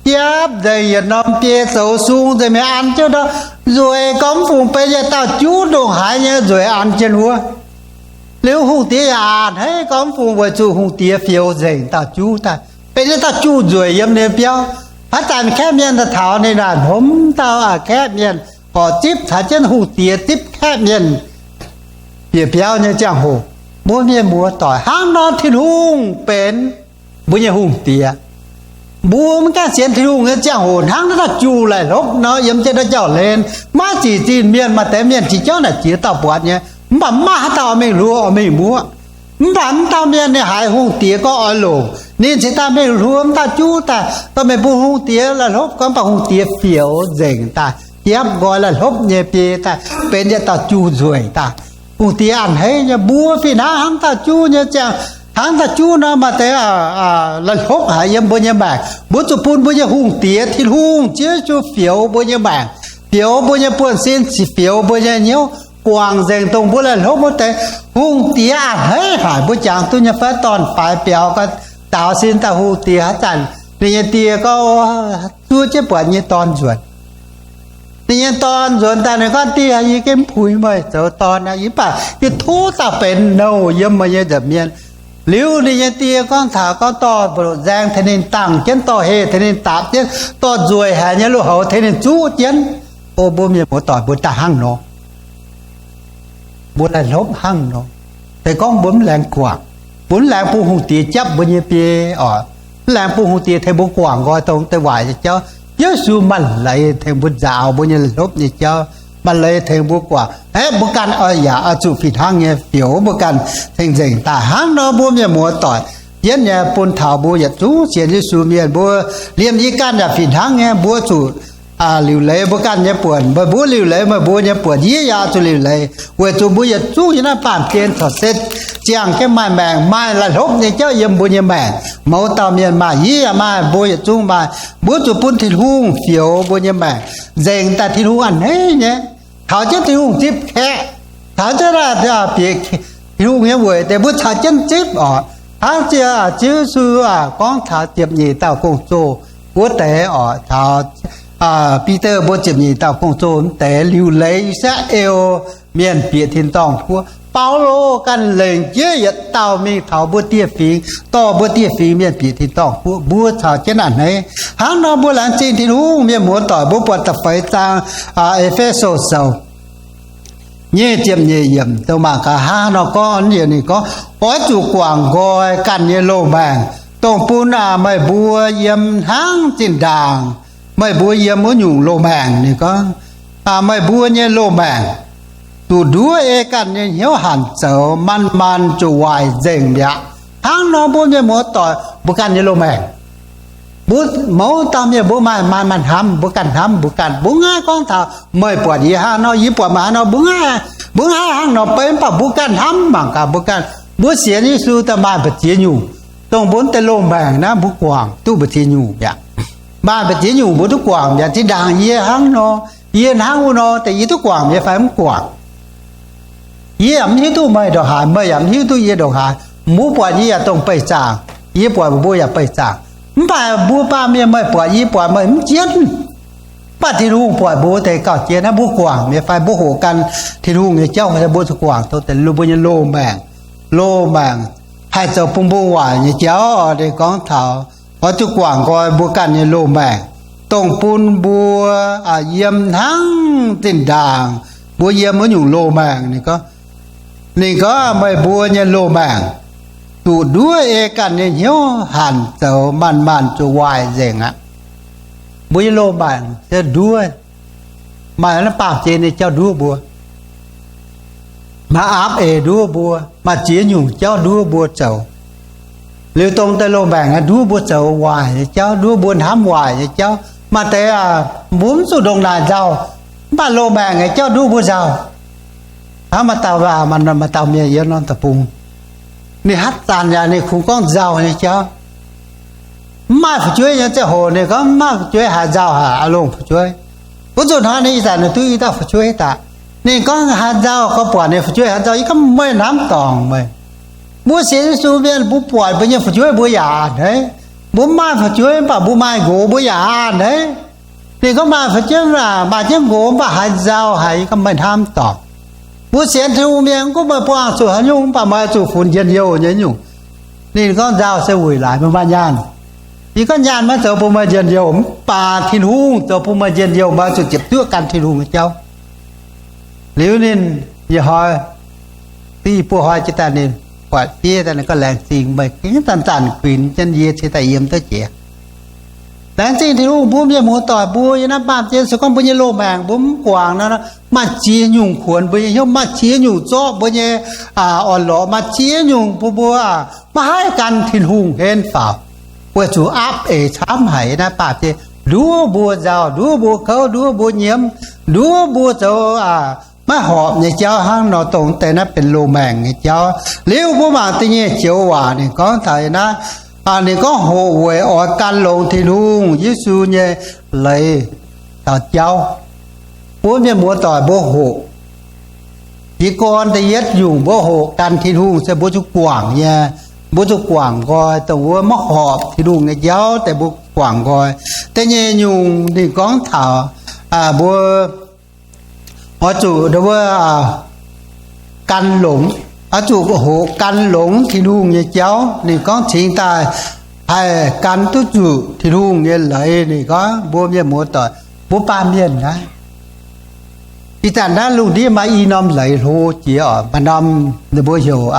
japv nzengc yietc norm biei zoux sung nzengc mingh an jienv nor, nzueic gorngv mv fungc benx yietc dauh juv ndongc haaix nyei nzueic an jienv wuov. Liuz hungh diex yaac a'hneiv gorngv mv fungc weic zuqc hungh diex fioux nzengc dauh juv daaih, benx yietc dauh juv nzueic yiem ninh biauv. Haaix zanc kaeqv mienh daaih taux ninh naaic, hnomv dauh kaeqv mienh gorqv zipv caux jienv hungh diex zipv kaeqv mienh bieqc biauv nyei ziangh hoc, mbuo mienh muoz-doic, hnangv nor Tin-Hungh benx mbuo nyei hungh diex. Mbuo mv gaengh sienx Tin-Hungh nyei ziangh hoc hnangv naaiv dauh juv laih hlopv nor yiem jienv naaiv jauv-hlen, maiv zic zinh mienh. Maaih deix mienh jiex jauv naaic jiex dauh buatc nyei, mv baac mv maaih haaix dauh oix mingh hluo oix mingh muoqv. Mv baac mv dauh mienh ninh haiz hungh diex gorngv oix longc, ninh cingx daaih mingh hluo mv dauh juv daaih, dorh mingh bun hungh diex laih hlopv gorngv, mv baac hungh diex fioux nzengc daaih, japv nqoi laih hlopv nyei biei daaih, benx yietc dauh juv nzueic daaih. Hungh diex a'hneiv nyei, mbuo fih hnangv, hnangv dauh juv nyei ziangh, hnangv dauh juv nor maaih deix laih hlopv haic yiem mbuo nyei maengc. Mbuo zuqc bun mbuo nyei hungh diex Tin-Hungh Ziouv Yesu fioux mbuo nyei maengc, fioux mbuo nyei buonv-sin, fioux mbuo nyei hnyouv, guangc nzengc dongh mbuo laih hlopv wuov deix. Hungh diex a'hneiv haic, mbuo jangx duqv nyei fai? Dorn-faix biaux gau, daaux sin daaih hungh diex haaix zanc ninh nyei die gorngv zuov jienv buatc nyei dorn nzuonx. Ninh nyei dorn nzuonx daaih ninh gorngv, Die, yie gengh mv puix meih zoux dorn aqv, mv baac yie tov dauh benx nouh yiem meih nyei nza'hmien. Liuz ninh nyei die gorngv taux gorngv dorh mbu'ndongx nzaeng tengx ninh dangh jienv, dorh heh tengx ninh daapc jienv, dorh nzueic haic nyei lui-houx tengx ninh zuqv jienv. O mbuo mienh muoz-doic, mbuo daaih hnangv nor, mbuo laih hlopv hnangv nor. Se gorngv mbuo mv laengz guangc, mbuo mv laengz bun hungh diex japv mbuo nyei biei oc, mv laengz bun hungh diex tengx mbuo guangc nqoi dongh deix waaic nyei jauv, Yesu maaih leiz tengx mbuo nzaaux mbuo nyei laih hlopv nyei jauv, maaih leiz tengx mbuo guangc. Aeqv, mbuo ganh oix yaac oix zuqc fih hnangv nyei fioux mbuo ganh cing-nzengc daaih. Hnangv nor mbuo mienh muoz-doic, jienv nyei bun taux mbuo yietc zungv sienx Yesu mienh, mbuo liemh yie ganh yaac fih hnangv nyei, mbuo zuqc liuc leiz mbuo ganh nyei buonc. Meih mbuo liuc leiz meih mbuo nyei buonc, yie yaac zuqc liuc leiz, weic zuqc mbuo yietc zungv yiem naaiv baamh gen corc se ziangh jienv maaih maengc, maaih laih hlopv nyei jauv yiem mbuo nyei maengc. Mouz dauh mienh maaih, yie yaac maaih, mbuo yietc zungv maaih. Mbuo zuqc bun Tin-Hungh fioux mbuo nyei maengc nzengc daaih. Tin-Hungh a'hneiv nyei. Taux jienv Tin-Hungh zipv kaeqv, taux jienv bieqc Tin-Hungh nyei weic deix mbuo caux jienv zipv oc. Hnangv Ziouv Yesu gorngv taux ziepc nyeic dauh gong-zoh wuov deix oc, taux Bide mbuo ziepc nyeic dauh gong-zoh wuov deix, liuc leiz I^saa^laa^en Mienh bieqc tin-dorngh guoqv. Baulo ganh lengc jeiv yietc dauh mingh taux mbuo dieh fingx, dorh mbuo dieh fingx mienh bieqc tin-dorngh guoqv. Mbuo caux jienv a'hneiv. Hnangv nor mbuo laengz zingh Tin-Hungh, mienh muoz-doic, mbuo buatc da'feix zaang, E^fe^so Sou nyic ziepc nyeic yiemc, dongh mangc gaax hnangv nor gorngv, ninh gorngv, oix zuqc guangc nqoi ganh nyei loz-maengc, dongh bun meih mbuo yiem hnangv zinh ndaangc meih mbuo yiem wuov nyungc loz-maengc. Ninh gorngv, meih mbuo nyei loz-maengc zuqc nduov ei ganh nyei hnyouv hanc zoux, manc-manc zuqc waaic nzengc mi'aqv. Hnangv nor mbuo mienh muoz-doic, mbuo ganh nyei loz-maengc Mbuo mouz dauh mienh mbuo maaih, maaih, maaih hnamv, mbuo ganh hnamv, mbuo ganh, mbuo mv haih gorngv taux meih buatc yie hnangv nor, yie buatc meih hnangv nor, mbuo mv haih, mbuo mv haih hnangv nor beiv, mv baac mbuo ganh hnamv mangc gaax, mbuo ganh, mbuo sienx Yesu daaih maaih mbu'ziex nyungc, dongh mbuo deix loz-maengc naaiv mbuo guangc duqv mbu'ziex nyungc mi'aqv. Maaih mbu'ziex nyungc mbuo duqv guangc mi'aqv. Zinh ndaangc yie hnangv nor, yie hnangv wuov nor, deix yie duqv guangc nyei fai mv guangc? Yie yaac mv hiuv duqv meih ndongc haaix, meih yaac mv hiuv duqv yie ndongc haaix. Mbuo buatc yie yaac dongh beih zaangc, yie buatc mbuo yaac beih zaangc. Mv baac mbuo baamh mienh, meih buatc yie buatc meih mv jienv. Mv baac Tin-Hungh buatc mbuo deix gauh jienv. Naaiv mbuo guangc nyei fai mbuo hoqc gan Tin-Hungh nyei jauv, mbuo zuqc guangc dongh deix mbuo nyei loz-maengc, loz-maengc haih zoux bun mbuo waaic nyei jauv. Ninh gorngv taux oix zuqc guangc nqoi mbuo ganh nyei loz-maengc, dongh bun mbuo yiem hnangv zinh ndaangc mbuo yiem wuov nyungc loz-maengc. Ninh gorngv, ninh gorngv meih mbuo nyei loz-maengc zuqc nduov ei ganh nyei hnyouv hanc zoux, maanc-maanc zuqc waaic nzengc aqv. Mbuo nyei loz-maengc se nduov, maaih naaiv baamh gen nyei jauv nduov mbuo, maaih aapv eix nduov mbuo, maaih ziex nyungc jauv nduov mbuo zoux. Liuz dongh deix loz-maengc aeqv, nduov mbuo zoux waaic nyei jauv, nduov mbuo hnamv waaic nyei jauv. Maaih deix aah, mbuo mv zuqc ndongc naaic nzauh, mv baac loz-maengc nyei jauv nduov mbuo nzauh. Hnangv maaih dauh, maaih dauh mienh yiem norm deic-bung, ninh hatc zanc yaac ninh kungx gorngv nzauh nyei jauv. Mv maaih fu'jueiv nyei ziangh hoc ninh gorngv mv maaih fu'jueiv, haaix nzauh haaix longc fu'jueiv. Wuov zanc hnoi ninh ih zanc ninh duqv i dauh fu'jueiv daaih. Ninh gorngv haaix nzauh, gorngv buatc ninh fu'jueiv haaix nzauh, yie gorngv meih hnamv dorngc meih. Mbuo sienx Yesu mienh mbuo buatc mbuo nyei fu'jueiv mbuo yaac a'hneiv. Mbuo mv maaih fu'jueiv mv baac mbuo maaih nqox mbuo yaac a'hneiv. Ninh gorngv maaih fu'jueiv maaih jienv nqox mv baac haaix nzauh haic, yie gorngv meih hnamv dorngc. Mbuo sienx Tin-Hungh mienh gunv meih buangh zuqc haaix nyungc mv baac meih zuqc funx njien-youh nyei nyungc. Ninh gorngv nzauh se weic laaix meih maaih nyaanh. Yie gorngv nyaanh maiv zoux bun meih njien-youh, mv baac Tin-Hungh zoux bun meih njien-youh, meih zuqc ziepc zuoqv gan Tin-Hungh nyei jauv. Liuz ninh, yie hnoi, i buo hnoi jiex daaih ninh buatc fiev daaih ninh gorngv laengz zingh meih gengh zanc-zanc kuinx jienv yie cingx daaih yiem duqv jiex. Laengz zingh Tin-Hungh, mbuo mienh muoz-doic mbuo yiem naaiv baamh gen se gorngv mbuo nyei loz-maengc mbuo mv guangc nor, maaih ziex nyungc kuonx mbuo nyei hnyouv, maaih ziex nyungc zorqv mbuo nyei orn-lorqc, maaih ziex nyungc bun mbuo maiv haih gan Tin-Hungh henv faaux, weic zuqc aapv eix camv haic. Naaiv baamh gen nduov mbuo nzauh, nduov mbuo kouv, nduov mbuo nyiemv, nduov mbuo zoux maiv horpc nyei jauv hnangv nor, dongh deix naaiv benx loz-maengc nyei jauv. Liuz mbuo mangc da'nyeic joux waac ninh gorngv taux naaiv, ninh gorngv hoqc weic oix gan longx Tin-Hungh, Yesu nyei leiz caux jauv. Mbuo mienh muoz-doic mbuo hoqc jiez gorn da'yietv nyungc mbuo hoqc gan Tin-Hungh se mbuo zuqc guangc nyei, mbuo zuqc guangc nqoi dongh wuov maiv horpc Tin-Hungh nyei jauv deix mbuo guangc nqoi. Da'nyeic nyungc ninh gorngv taux mbuo oix zuqc wuov gan longx, oix zuqc hoqc gan longx Tin-Hungh nyei jauv. Ninh gorngv cingx daaih haih gan duqv zuqc Tin-Hungh nyei leiz. Ninh gorngv mbuo mienh muoz-doic, mbuo baamh mienh naaiv, ih zanc naaiv lungh ndiev maaih i norm leiz hlo jiex oc. Maaih norm ninh mbuo heuc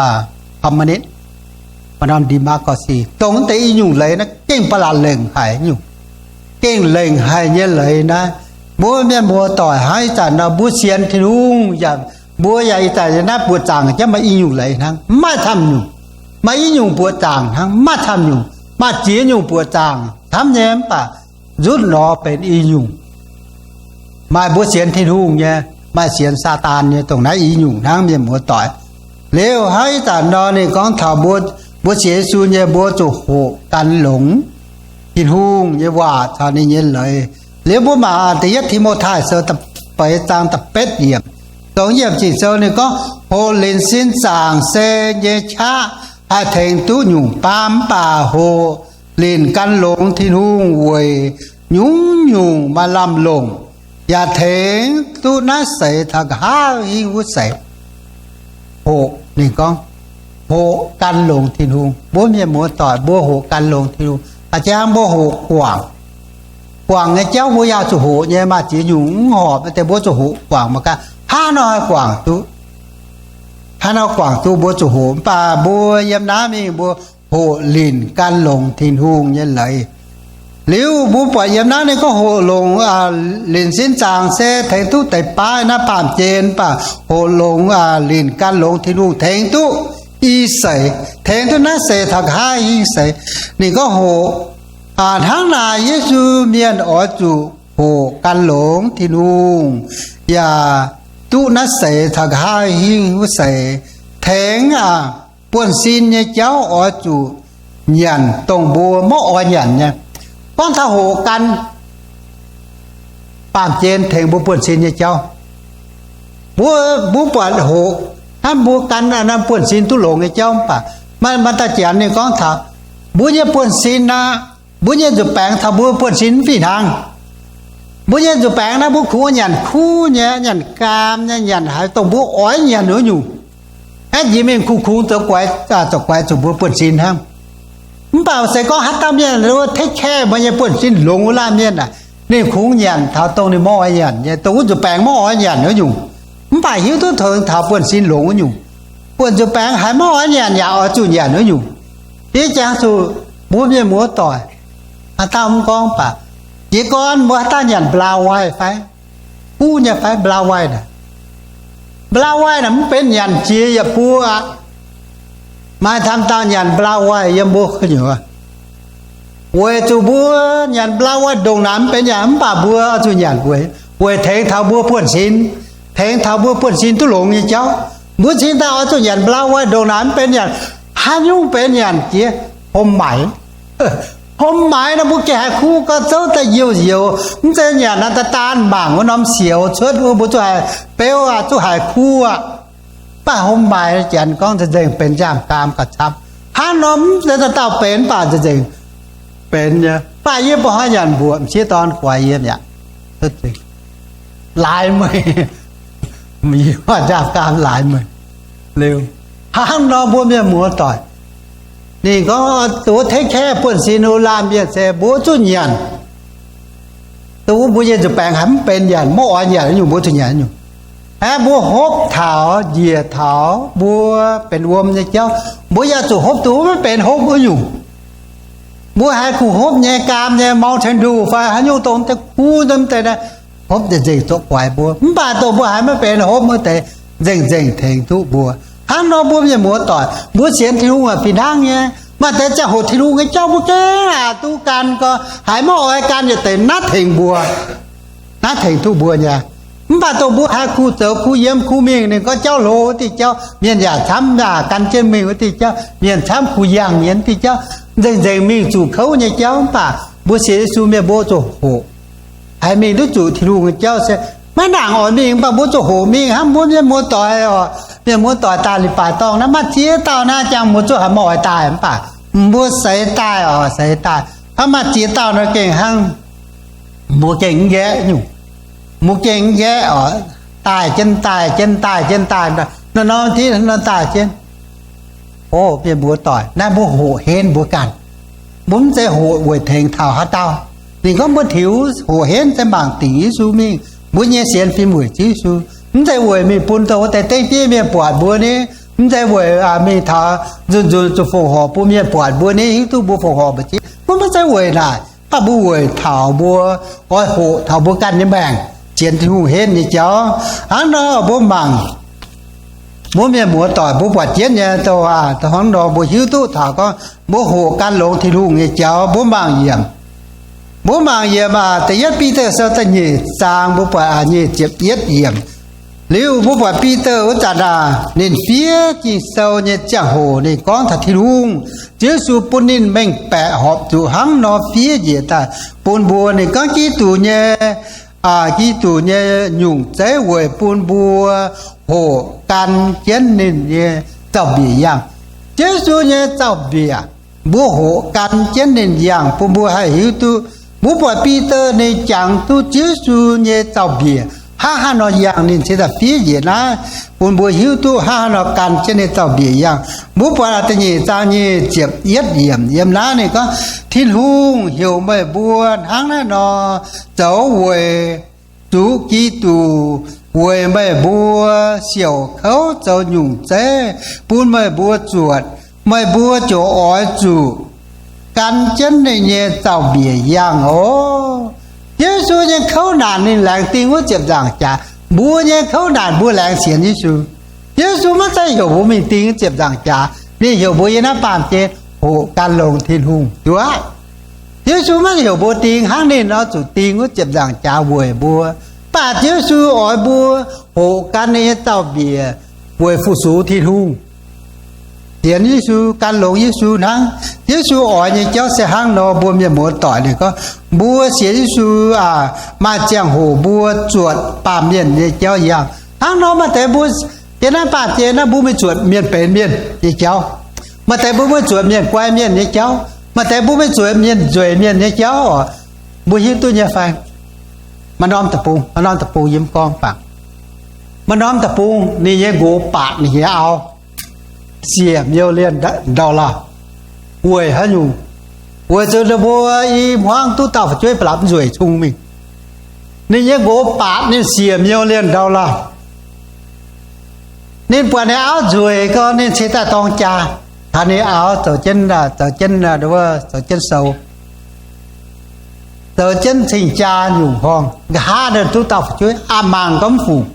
communist, maaih norm democracy. Dongh deix i nyungc leiz naaiv gengh ba'laqc lengc haic nyungc, gengh lengc haic nyei leiz naaiv. Mbuo mienh muoz-doic hnangv ih zanc nor mbuo sienx Tin-Hungh yaac, mbuo yaac ih zanc naaiv buoqc zaangc jienv maaih i nyungc leiz hnangv, mv maaih camv nyungc. Maaih i nyungc buoqc zaangc hnangv, mv maaih camv nyungc. Maaih ziex nyungc buoqc zaangc camv nyei mv baac nzutv lorz benx i nyungc. Maaih mbuo sienx Tin-Hungh nyei, maaih sienx Saadaan nyei, dongh naaiv i nyungc hnangv mienh muoz-doic. Liuz hnangv ih zanc nor ninh gorngv taux mbuo, mbuo sienx Yesu nyei mbuo zuqc hoqc gan longx Tin-Hungh nyei waac caux ninh nyei leiz. Liuz mbuo mangc da'yietv Ti^mo^tai Sou da'feix zaang da'betv yiemc. Dongh yiemc Ging-Sou ninh gorngv hoqc linc sin zaangc se nyei qaqv haih tengx duqv nyungc baamv, mv baac hoqc linc gan longx Tin-Hungh weic nyungc-nyungc maaih lamh longc yaac tengx duqv naaiv seix taux nqa'haav hingv wuov seix. Hoqc, ninh gorngv hoqc gan longx Tin-Hungh. Mbuo mienh muoz-doic mbuo hoqc gan longx Tin-Hungh. A'jang mbuo hoqc guangc. Guangc nyei jauv mbuo yaac zuqc hoqc nyei. Maaih ziex nyungc mv horpc deix mbuo zuqc hoqc guangc mangc gaax hnangv nor haih guangc duqv. Hnangv nor guangc duqv mbuo zuqc hoqc. Mv baac mbuo yiem naaiv mingh mbuo hoqc linc gan longx Tin-Hungh nyei leiz. Liuz mbuo buatc yiem naaiv ninh gorngv hoqc longx linc sin zaangc se tengx duqv deix baav naaiv baamh gen, mv baac hoqc longx linc gan longx Tin-Hungh tengx duqv i seix, tengx duqv naaiv seix taux nqa'haav hingh seix. Ninh gorngv hoqc Hnangv naaic Yesu mienh oix zuqc hoqc gan longx Tin-Hungh, yaac duqv naaiv seix caux nqa'haav hingh wuov seix, tengx buonv-sin nyei jauv oix zuqc nyanc dongh mbuo maiv oix nyanc nyei. Gorngv taux hoqc gan, baamh gen tengx mbuo buonv-sin nyei jauv. Mbuo, mbuo buatc hoqc hnangv mbuo gan buonv-sin duqv longx nyei jauv mv baac maaih dauh janx ninh gorngv taux mbuo nyei buonv-sin aqv, mbuo nyei nzuih baengx taux mbuo buonv-sin mv fih hnangv. Mbuo nyei nzuih baengx naaiv mbuo kungx nyanc kuv nyei, nyanc gaam nyei, nyanc haaix dongh mbuo oix nyanc wuov nyungc. Aeqv, jiex mingh kungx-kungx zoux guaix, zoux guaix zuqc mbuo buonv-sin hnangv. Mv baac se gorngv haaix dauh mienh take care meih nyei buonv-sin longx wuov laanh mienh aah, ninh kungx nyanc taux dongh ninh maiv oix nyanc nyei, dongh wuov nzuih baengx maiv oix nyanc wuov nyungc. Mv baac hiuv duqv tengx taux buonv-sin longx wuov nyungc, buonv-nzuih baengx haiz maiv oix nyanc yaac oix zuqc nyanc wuov nyungc. Yie jangx zuqc mbuo mienh muoz-doic, haaix dauh mv gorngv baac, jiez gorn mbuo haaix dauh nyanc mba'laa waih fai? Kuv nyei fai mba'laa waih naaic? Mba'laa waih naaic mv benx nyanc jiex yaac buo aqv. Maaih camv dauh nyanc mba'laa waih yiem mbuo gu'nyuoz. Weic zuqc mbuo nyanc mba'laa waih ndongc naaic mv benx nyanc mv baac mbuo oix zuqc nyanc weic, weic tengx taux mbuo buonv-sin, tengx taux mbuo buonv-sin duqv longx nyei jauv. Mbuo cingx daaih oix zuqc nyanc mba'laa waih ndongc naaic mv benx nyanc. Haaix nyungc benx nyanc jiex? Hom maaiz. Hom maaiz naaic mbuo gengh haiz kuv gorx zouv daaih youz-youz, mv zeiz nyanc naaiv daaih daan mangc wuov norm sioux cuotv wuov mbuo zuqc haih beuv aqv, zuqc haih kuv aqv. Mv baac hom maaiz janx gorngv nzengc-nzengc benx nziaamv-gaam gauh camv. Hnangv nor mv zeiz dauh dauh benx mv baac nzengc-nzengc benx nyei. Mv baac yie mbuo hnoi nyanc mbuoqc m'sieqv dorn guaix yie mi'aqv. Laaix meih, yie nziaamv-gaam laaix meih liuz. Hnangv nor mbuo mienh muoz-doic, ninh gorngv dongh wuov take care buonv-sin wuov laanh mienh se mbuo zuqc nyanc. Dongh wuov mbuo nyei nzuih baengx haiz mv benx nyanc, maiv oix nyanc nyungc, mbuo zuqc nyanc nyungc. Aeqv, mbuo hopv taux, njiec taux mbuo benx wuom nyei jauv, mbuo yaac zuqc hopv dongh wuov maiv benx hopv wuov nyungc. Mbuo haiz kuh hopv nyei, gaam nyei, Mountain Dew fai haaix nyungc dongh deix kuv nyei deix, hopv nzengc-nzengc zoux guaix mbuo. Mv baac dongh mbuo haiz maiv benx hopv wuov deix, nzengc-nzengc tengx duqv mbuo. Hnangv nor mbuo mienh muoz-doic, mbuo sienx Tin-Hungh aac fih hnangv nyei. Maaih deix ziangh hoc Tin-Hungh nyei jauv mbuo gengh aqc duqv gan gorx, haiz maiv oix gan yietc deix naaiv tengx mbuo, naaiv tengx duqv mbuo nyei. Mv baac dongh mbuo haiz kuh zoux kuh yiem kuh mingh, ninh gorngv jauv hlo wuov diuh jauv mienh yaac camv, yaac gan jienv mingh wuov diuh jauv mienh camv, kuh yangh nyei wuov diuh jauv nzengc-nzengc mingh zuqc kouv nyei jauv. Mv baac mbuo sienx Yesu mienh mbuo zuqc hoqc, haiz mingh duqv zuqc Tin-Hungh nyei jauv se maiv nangc oix mingh, mv baac mbuo zuqc hoqc mingh hnangv. Mbuo mienh muoz-doic oc, mienh muoz-doic daaih leiz-baaix dorngh naaiv, maaih ziex dauh naaiv jangx mbuo zuqc haiz maiv oix daaih, mv baac mbuo seix daaih oc, seix daaih. Hnangv maaih ziex dauh nor gengh hnangv mbuo gengh mv nqaeqv nyungc, mbuo gengh mv nqaeqv oc, daaih jienv daaih jienv daaih jienv daaih, nor nor ti nor daaih jienv. O mienh muoz-doic, naaiv mbuo hoqc henv mbuo ganh. Mbuo mv zeiz hoqc weic tengx taux haaix dauh. Ninh gorngv mbuo tiux hoqc henv se mangc dingc Yesu mingh, mbuo nyei sienx fim weic Ziouv Yesu. Mv zeiz weic mingh bun dongh wuov deix dengv bieiv mienh buatc mbuo ni, mv zeiz weic mingh taux nzunc nzunc zuqc fongc horc bun mienh buatc mbuo ni, hiuv duqv mbuo fongc horc mbu'ziex. Mbuo maiv zeiz weic naaic, mv baac mbuo weic taux mbuo oix hoqc taux mbuo ganh nyei maengc, sienx Tin-Hungh henv nyei jauv. Hnangv nor mbuo mangc, mbuo mienh muoz-doic mbuo buatc jienv nyei dongh hnangv nor mbuo hiuv duqv taux gorngv mbuo hoqc gan longx Tin-Hungh nyei jauv. Mbuo mangc yiemc, mbuo mangc yiemc aac, Da'yietv Bide Sou da'nyeic zaang mbuo buatc aac, nyic ziepc yietv yiemc. Liuz mbuo buatc Bide wuov zanc aac, ninh fiev Ging-Sou nyei ziangh hoc ninh gorngv taux Tin-Hungh, Ziouv Yesu bun ninh mengh baeqc horpc zuqc hnangv nor fiev njiec daaih bun mbuo. Ninh gorngv Giduc nyei, Giduc nyei nyungc zeiv weic bun mbuo hoqc gan jienv ninh nyei zaux-mbiec yangh. Ziouv Yesu nyei zaux-mbiec, mbuo hoqc gan jienv ninh yangh bun mbuo haih hiuv duqv. Mbuo buatc Bide ninh jangx duqv Ziouv Yesu nyei zaux-mbiec hnangv haaix nor yangh, ninh cingx daaih fiev njiec naaiv bun mbuo hiuv duqv hnangv haaix nor gan jienv ninh zaux-mbiec yangh. Mbuo buatc da'nyeic zaang nyic ziepc yietv yiemc yiem naaiv ninh gorngv, Tin-Hungh heuc meih mbuo hnangv naaiv nor zoux weic zuqc Giduc weic meih mbuo siouc kouv zoux nyungc zeiv bun meih mbuo zuotc, meih mbuo ziouc oix zuqc gan jienv ninh nyei zaux-mbiec yangh oc. Ziouv Yesu nyei kouv naanc ninh laengz ding wuov ziepc nzaangc jaax. Mbuo nyei kouv naanc mbuo laengz sienx Yesu. Ziouv Yesu maiv zeiz heuc mbuo mingh ding wuov ziepc nzaangc jaax. Ninh heuc mbuo yiem naaiv baamh gen hoqc gan longx Tin-Hungh duqv aqv. Yesu maiv heuc mbuo ding, hnangv ninh nor zuqc ding wuov ziepc nzaangc jaax weic mbuo. Mv baac Yesu oix mbuo hoqc gan ninh nyei dauh mbiec weic fu-sux Tin-Hungh. Sienx Yesu, gan longx Yesu hnangv. Yesu oix nyei jauv se hnangv nor, mbuo mienh muoz-doic. Ninh gorngv mbuo sienx Yesu aac, maaih ziangh hoc mbuo zuotc baamh mienh nyei jauv yangh. Hnangv nor maaih deix mbuo jiex naaiv baamh gen naaiv, mbuo maiv zuotc mienh benx mienh nyei jauv. Maaih deix mbuo maiv zuotc mienh guai mienh nyei jauv. Maaih deix mbuo maiv zuotc mienh nzueic mienh nyei jauv oc. Mbuo hiuv duqv nyei fai? Maaih norm deic-bung, maaih norm deic-bung yie mv gorngv bangc. Maaih norm deic-bung ninh nyei nqox baatc ninh nyei auv siec million dollar. Weic haaix nyungc? Weic zuqc ninh mbuo i hmuangv duqv dauh fu'jueiv ba'lapc nzueic cung mingh. Ninh nyei nqox baatc ninh siec million dollar. Ninh buatc ninh auv nzueic gau, ninh cingx daaih dorng jaa taux ninh auv zoux jienv, zoux jienv, zoux jienv sou, zoux jienv cing-jaa nyungc horngh. Nqa'haav ninh duqv dauh fu'jueiv, aav mangc gorngv mv fungc.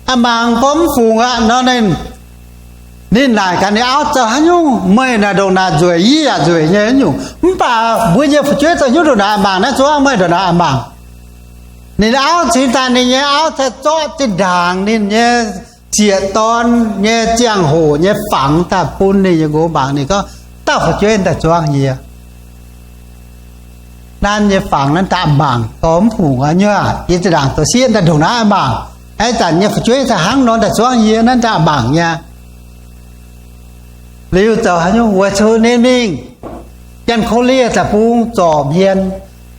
Aav mangc gorngv mv fungc aqv nor, ninh, ninh naaic gaax ninh auv, zoux haaix nyungc meih naaic ndongc naaic nzueic, yie yaac nzueic nyei nyungc, mv baac mbuo nyei fu'jueiv zoux haaix nyungc ndongc naaic aav mangc naaiv, zuangv meih ndongc naaic aav mangc. Ninh auv cingx daaih, ninh nyei auv cingx zorqv zinh ndaangc ninh nyei ziec dorn nyei ziangh hoc nyei fangx daaih bun ninh nyei nqox mangc. Ninh gorngv, dauh fu'jueiv daaih zuangv yie. Naaiv nyei fangx naaiv daaih mangc gau mv fungc aqv nyei. Yie zinh ndaangc zoux sieqv daaih ndongc naaiv mangc. Ih zanc nyei fu'jueiv daaih hnangv nor daaih zuangv yie, naaiv daaih mangc nyei. Liuz zoux haaix nyungc? Weic zuqc ninh mingh Janx-Ko^lie Deic-Bung zorc hmien,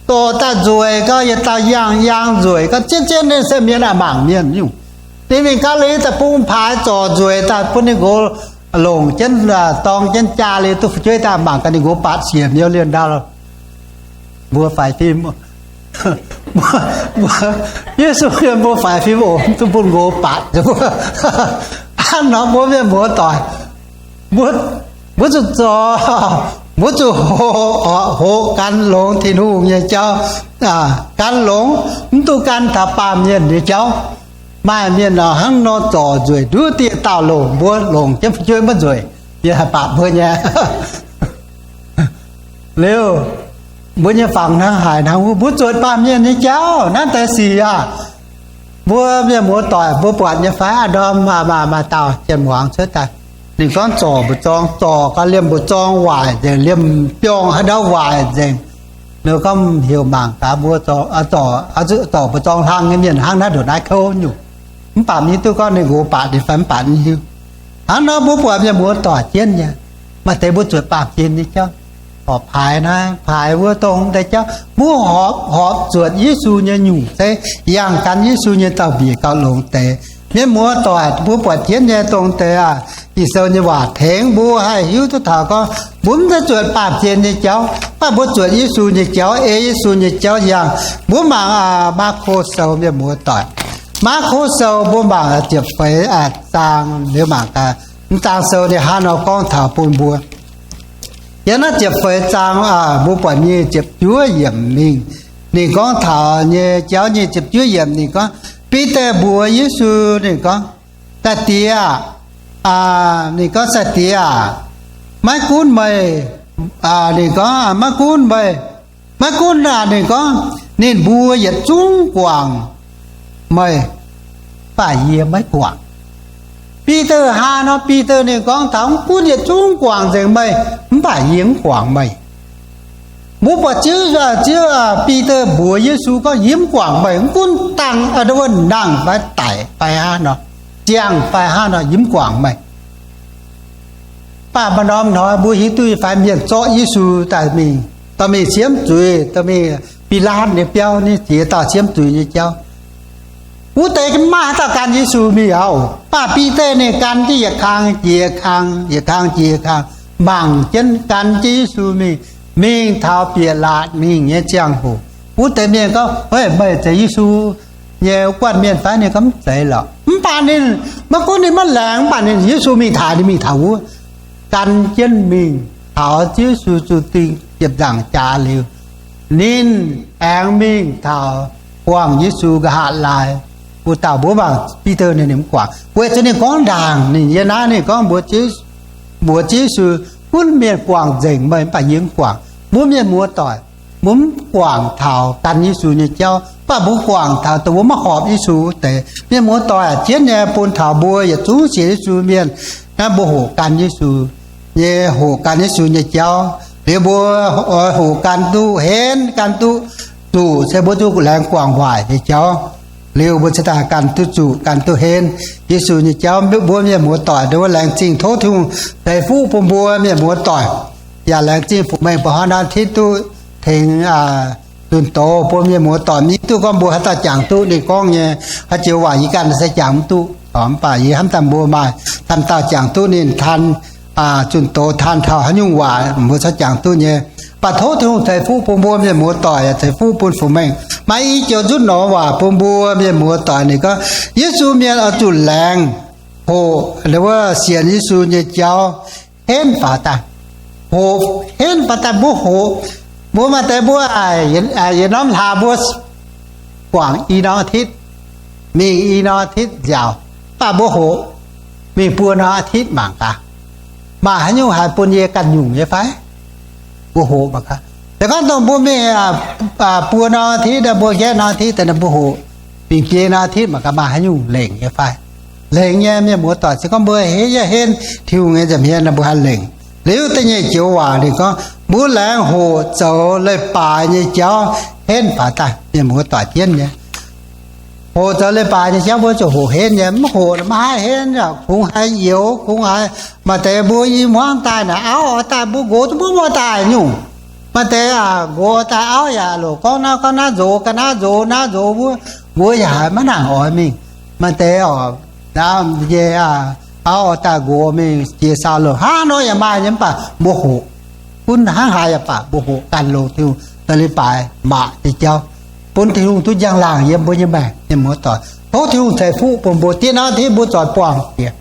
zorc daaih nzueic gau, yietc dauh yangh yangh nzueic gau, zien zien ninh se mienh aav mangc mienh nyungc. Ninh mingh Gaa^li Deic-Bung paaix zorc nzueic daaih bun ninh nqox longc jienv, dorng jienv jaa liuz duqv fu'jueiv daaih mangc gaax ninh nqox baatc siec million dollar. Mbuo faix fim, Yesu mienh mbuo faix fim oc, duqv bun nqox baatc. Hnangv nor mbuo mienh muoz-doic, mbuo zuqc zorc, mbuo zuqc hoqc gan longx Tin-Hungh nyei jauv. Gan longx, mv dungx gan taux baamh mienh nyei jauv. Maaih mienh hnangv nor zorc nzueic nduov dieh dauh longc mbuo, longc jienv fu'jueiv maiv nzueic, yie haih baatc mbuo nyei. Liuz, mbuo nyei fangx hnangv haaix hnangv wuov, mbuo zuotc baamh mienh nyei jauv naaiv deix sic aah. Mbuo mienh muoz-doic mbuo buatc nyei fai? Aa, ndorm maaih, maaih dauh jien-muangz cuotv daaih, ninh gorngv zorc mbu'zorng, zorc gau liemh mbu'zorng waaic nzengc, liemh biorngh haaix ndau waaic nzengc. Ninh gorngv heuc mangc gaax mbuo zorc, zorc mbu'zorng hlang nyei mienh hnangv naaiv ndongc naaiv kouv nyungc. Mv baac mv hiuv duqv gorngv ninh nqox baatc ninh fai mv baatc, mv hiuv. Hnangv nor mbuo buatc mienh muoz-doic jienv nyei, maaih deix mbuo zuotc baamh gen nyei jauv, oix paaix naaiv paaix wuov, dongh deix jauv mbuo horpc, horpc zuotc Yesu nyei nyungc se yangh gan Yesu nyei dauh mbiec gauh longx deix. Mienh muoz-doic mbuo buatc jienv nyei dongh deix aah, Ging-Sou nyei waac tengx mbuo haih hiuv duqv taux gorngv mbuo mv zeiz zuotc baamh gen nyei jauv, mv baac mbuo zuotc Yesu nyei jauv, ei Yesu nyei jauv yangh. Mbuo mangc Maako Sou, mienh muoz-doic. Maako Sou mbuo mangc ziepc feix zaang liuz mangc gaax, mv zaang sou ninh hnangv nor gorngv taux bun mbuo. Yiem naaiv ziepc feix zaang, mbuo buatc nyic ziepc juov yiemc mingh, ninh gorngv taux nyei jauv. Nyic ziepc juov yiemc ninh gorngv, Bide mbuox Yesu, ninh gorngv, Daaih diex aah, ninh gorngv, Sai-Diex aah, maiv gunv meih, ninh gorngv, maiv gunv meih, maiv gunv aac, ninh gorngv, ninh mbuo yietc zungv guangc meih, mv baac yie maiv guangc. Bide hnangv nor, Bide ninh gorngv taux, Mv gunv yietc zungv guangc nzengc meih, mv baac yie mv guangc meih. Mbuo buatc Ziouv, Ziouv, Bide mbuox Yesu gorngv, Yie mv guangc meih, mv gunv dangh wuov nangh fai daic fai hnangv nor, ziangh fai hnangv nor, yie mv guangc meih. Mv baac maaih norm hnoi mbuo hiuv duqv nyei fai, mienh zorqv Yesu daaih mingh, dorh mingh siemv zuiz, dorh mingh Bilaatv nyei biauv, ninh ziex dauh siemv zuiz nyei jauv. Wuov deix maiv maaih haaix dauh gan Yesu mingh aqv. Mv baac Bide ninh gan jienv yietc kang jiex kang, yietc kang jiex kang, mangc jienv gan jienv Yesu mingh, mingh taux Bieqc Laatc Mingh nyei ziangh hoc. Wuov deix mienh gorngv, Hei, meih zeiz Yesu nyei guanh mienh fai? Ninh gorngv, Mv zeiz lorqc. Mv baac ninh, maiv gunv ninh maiv laengz, mv baac ninh, Yesu mingh taux, ninh mingh taux wuov, gan jienv mingh taux Ziouv Yesu zuqc dingh ziepc nzaangc jaax liuz, ninh aengx mingh taux buangh Yesu nqa'haav laai. Wuov dauh mbuo mangc Bide ninh, ninh mv guangc, weic zuqc ninh gorngv ndaangc, ninh yiem naaiv ninh gorngv mbuox Ziouv Yesu, gunv mienh guangc nzengc meih, mv baac yie mv guangc. Mbuo mienh muoz-doic, mbuo mv guangc taux gan Yesu nyei jauv, mv baac mbuo guangc taux dongh mbuo maiv horpc Yesu wuov deix. Mienh muoz-doic aac, jienv nyei bun taux mbuo yietc zungv sienx Yesu mienh, naaiv mbuo hoqc gan Yesu nyei, hoqc gan Yesu nyei jauv. Liuz mbuo oix hoqc gan duqv henv, gan duqv zuqc, se mbuo zuqc laengz guangc waaic nyei jauv. Liuz mbuo cingx daaih gan duqv zuqc, gan duqv henv Yesu nyei jauv. Mbuo mienh muoz-doic, mbuo laengz zingh tov Tin-Hungh ceix fuqv bun mbuo mienh muoz-doic, yaac laengz zingh Fuqc-Mengh ba'hnoi naaiv hitv duqv tengx zunh doz bun mienh muoz-doic. Mv hiuv duqv gorngv mbuo haaix dauh jangx duqv ninh gorngv nyei haaix joux waac, yie ganh se jangx mv duqv, mv baac yie hnamv daaih mbuo maaih camv dauh jangx duqv ninh taan zunh doz, taan taux haaix nyungc waac mbuo corc jangx duqv nyei. Mv baac tov Tin-Hungh ceix fuqv bun mbuo mienh muoz-doic, yaac ceix fuqv bun Fuqc-Mengh. Maaih i joux nzutv norm waac bun mbuo mienh muoz-doic. Ninh gorngv Yesu mienh oix zuqc laengz hoqc wuov sienx Yesu nyei jauv henv faaux daaih. Hoqc henv faaux daaih, mbuo hoqc. Mbuo maaih deix mbuo, yietc norm hlaax mbuo guangc i norm อาทิตย์, mingh i norm อาทิตย์ nziaauc, mv baac mbuo hoqc mingh buo norm อาทิตย์ mangc gaax, maaih haaix nyungc haih bun yie ganh nyungc nyei fai? Mbuo hoqc mangc gaax. Se gorngv dongh mbuo mingh buo norm อาทิตย์, mbuo nqaeqv norm อาทิตย์ daaih, mbuo hoqc mingh biei norm อาทิตย์ mangc gaax maaih haaix nyungc lengc nyei fai? Lengc nyei, mienh muoz-doic. Se gorngv mbuo henv, yaac henv Tin-Hungh nyei nza'hmien nor, mbuo haih lengc. Liuz da'nyeic joux waac ninh gorngv mbuo laengz hoqc zoux leiz-baaix nyei jauv henv faaux daaih. Mienh muoz-doic jienv nyei, hoqc zoux leiz-baaix nyei jauv mbuo zuqc hoqc henv nyei. Mv hoqc maiv haih henv, kungx haiz youx, kungx haiz. Maaih deix mbuo i hmuangv daaih naaic, auv oix daaih, mbuo nqox duqv mbuo muoz-doic nyungc. Maaih deix nqox daaih, auv yaac loc gorngv naaiv gorngv naaiv, nzox ga'naaiv nzox naaiv nzox wuov, nqox yaac haiz maiv nangc oix mingh. Maaih deix oc, nyei auv oix daaih nqox mingh jiex saau-loh hnangv nor yaac maaih nyei, mv baac mbuo hoqc. Gunv hnangv haaix yaac baac mbuo hoqc ganh longc Tin-Hungh daaih leiz-baaix maac nyei jauv, bun Tin-Hungh duqv njang-laangc yiem mbuo nyei maengc. Mienh muoz-doic, tov Tin-Hungh ceix fuqv bun mbuo. Dieh norm อาทิตย์ mbuo zoux buangh jiex.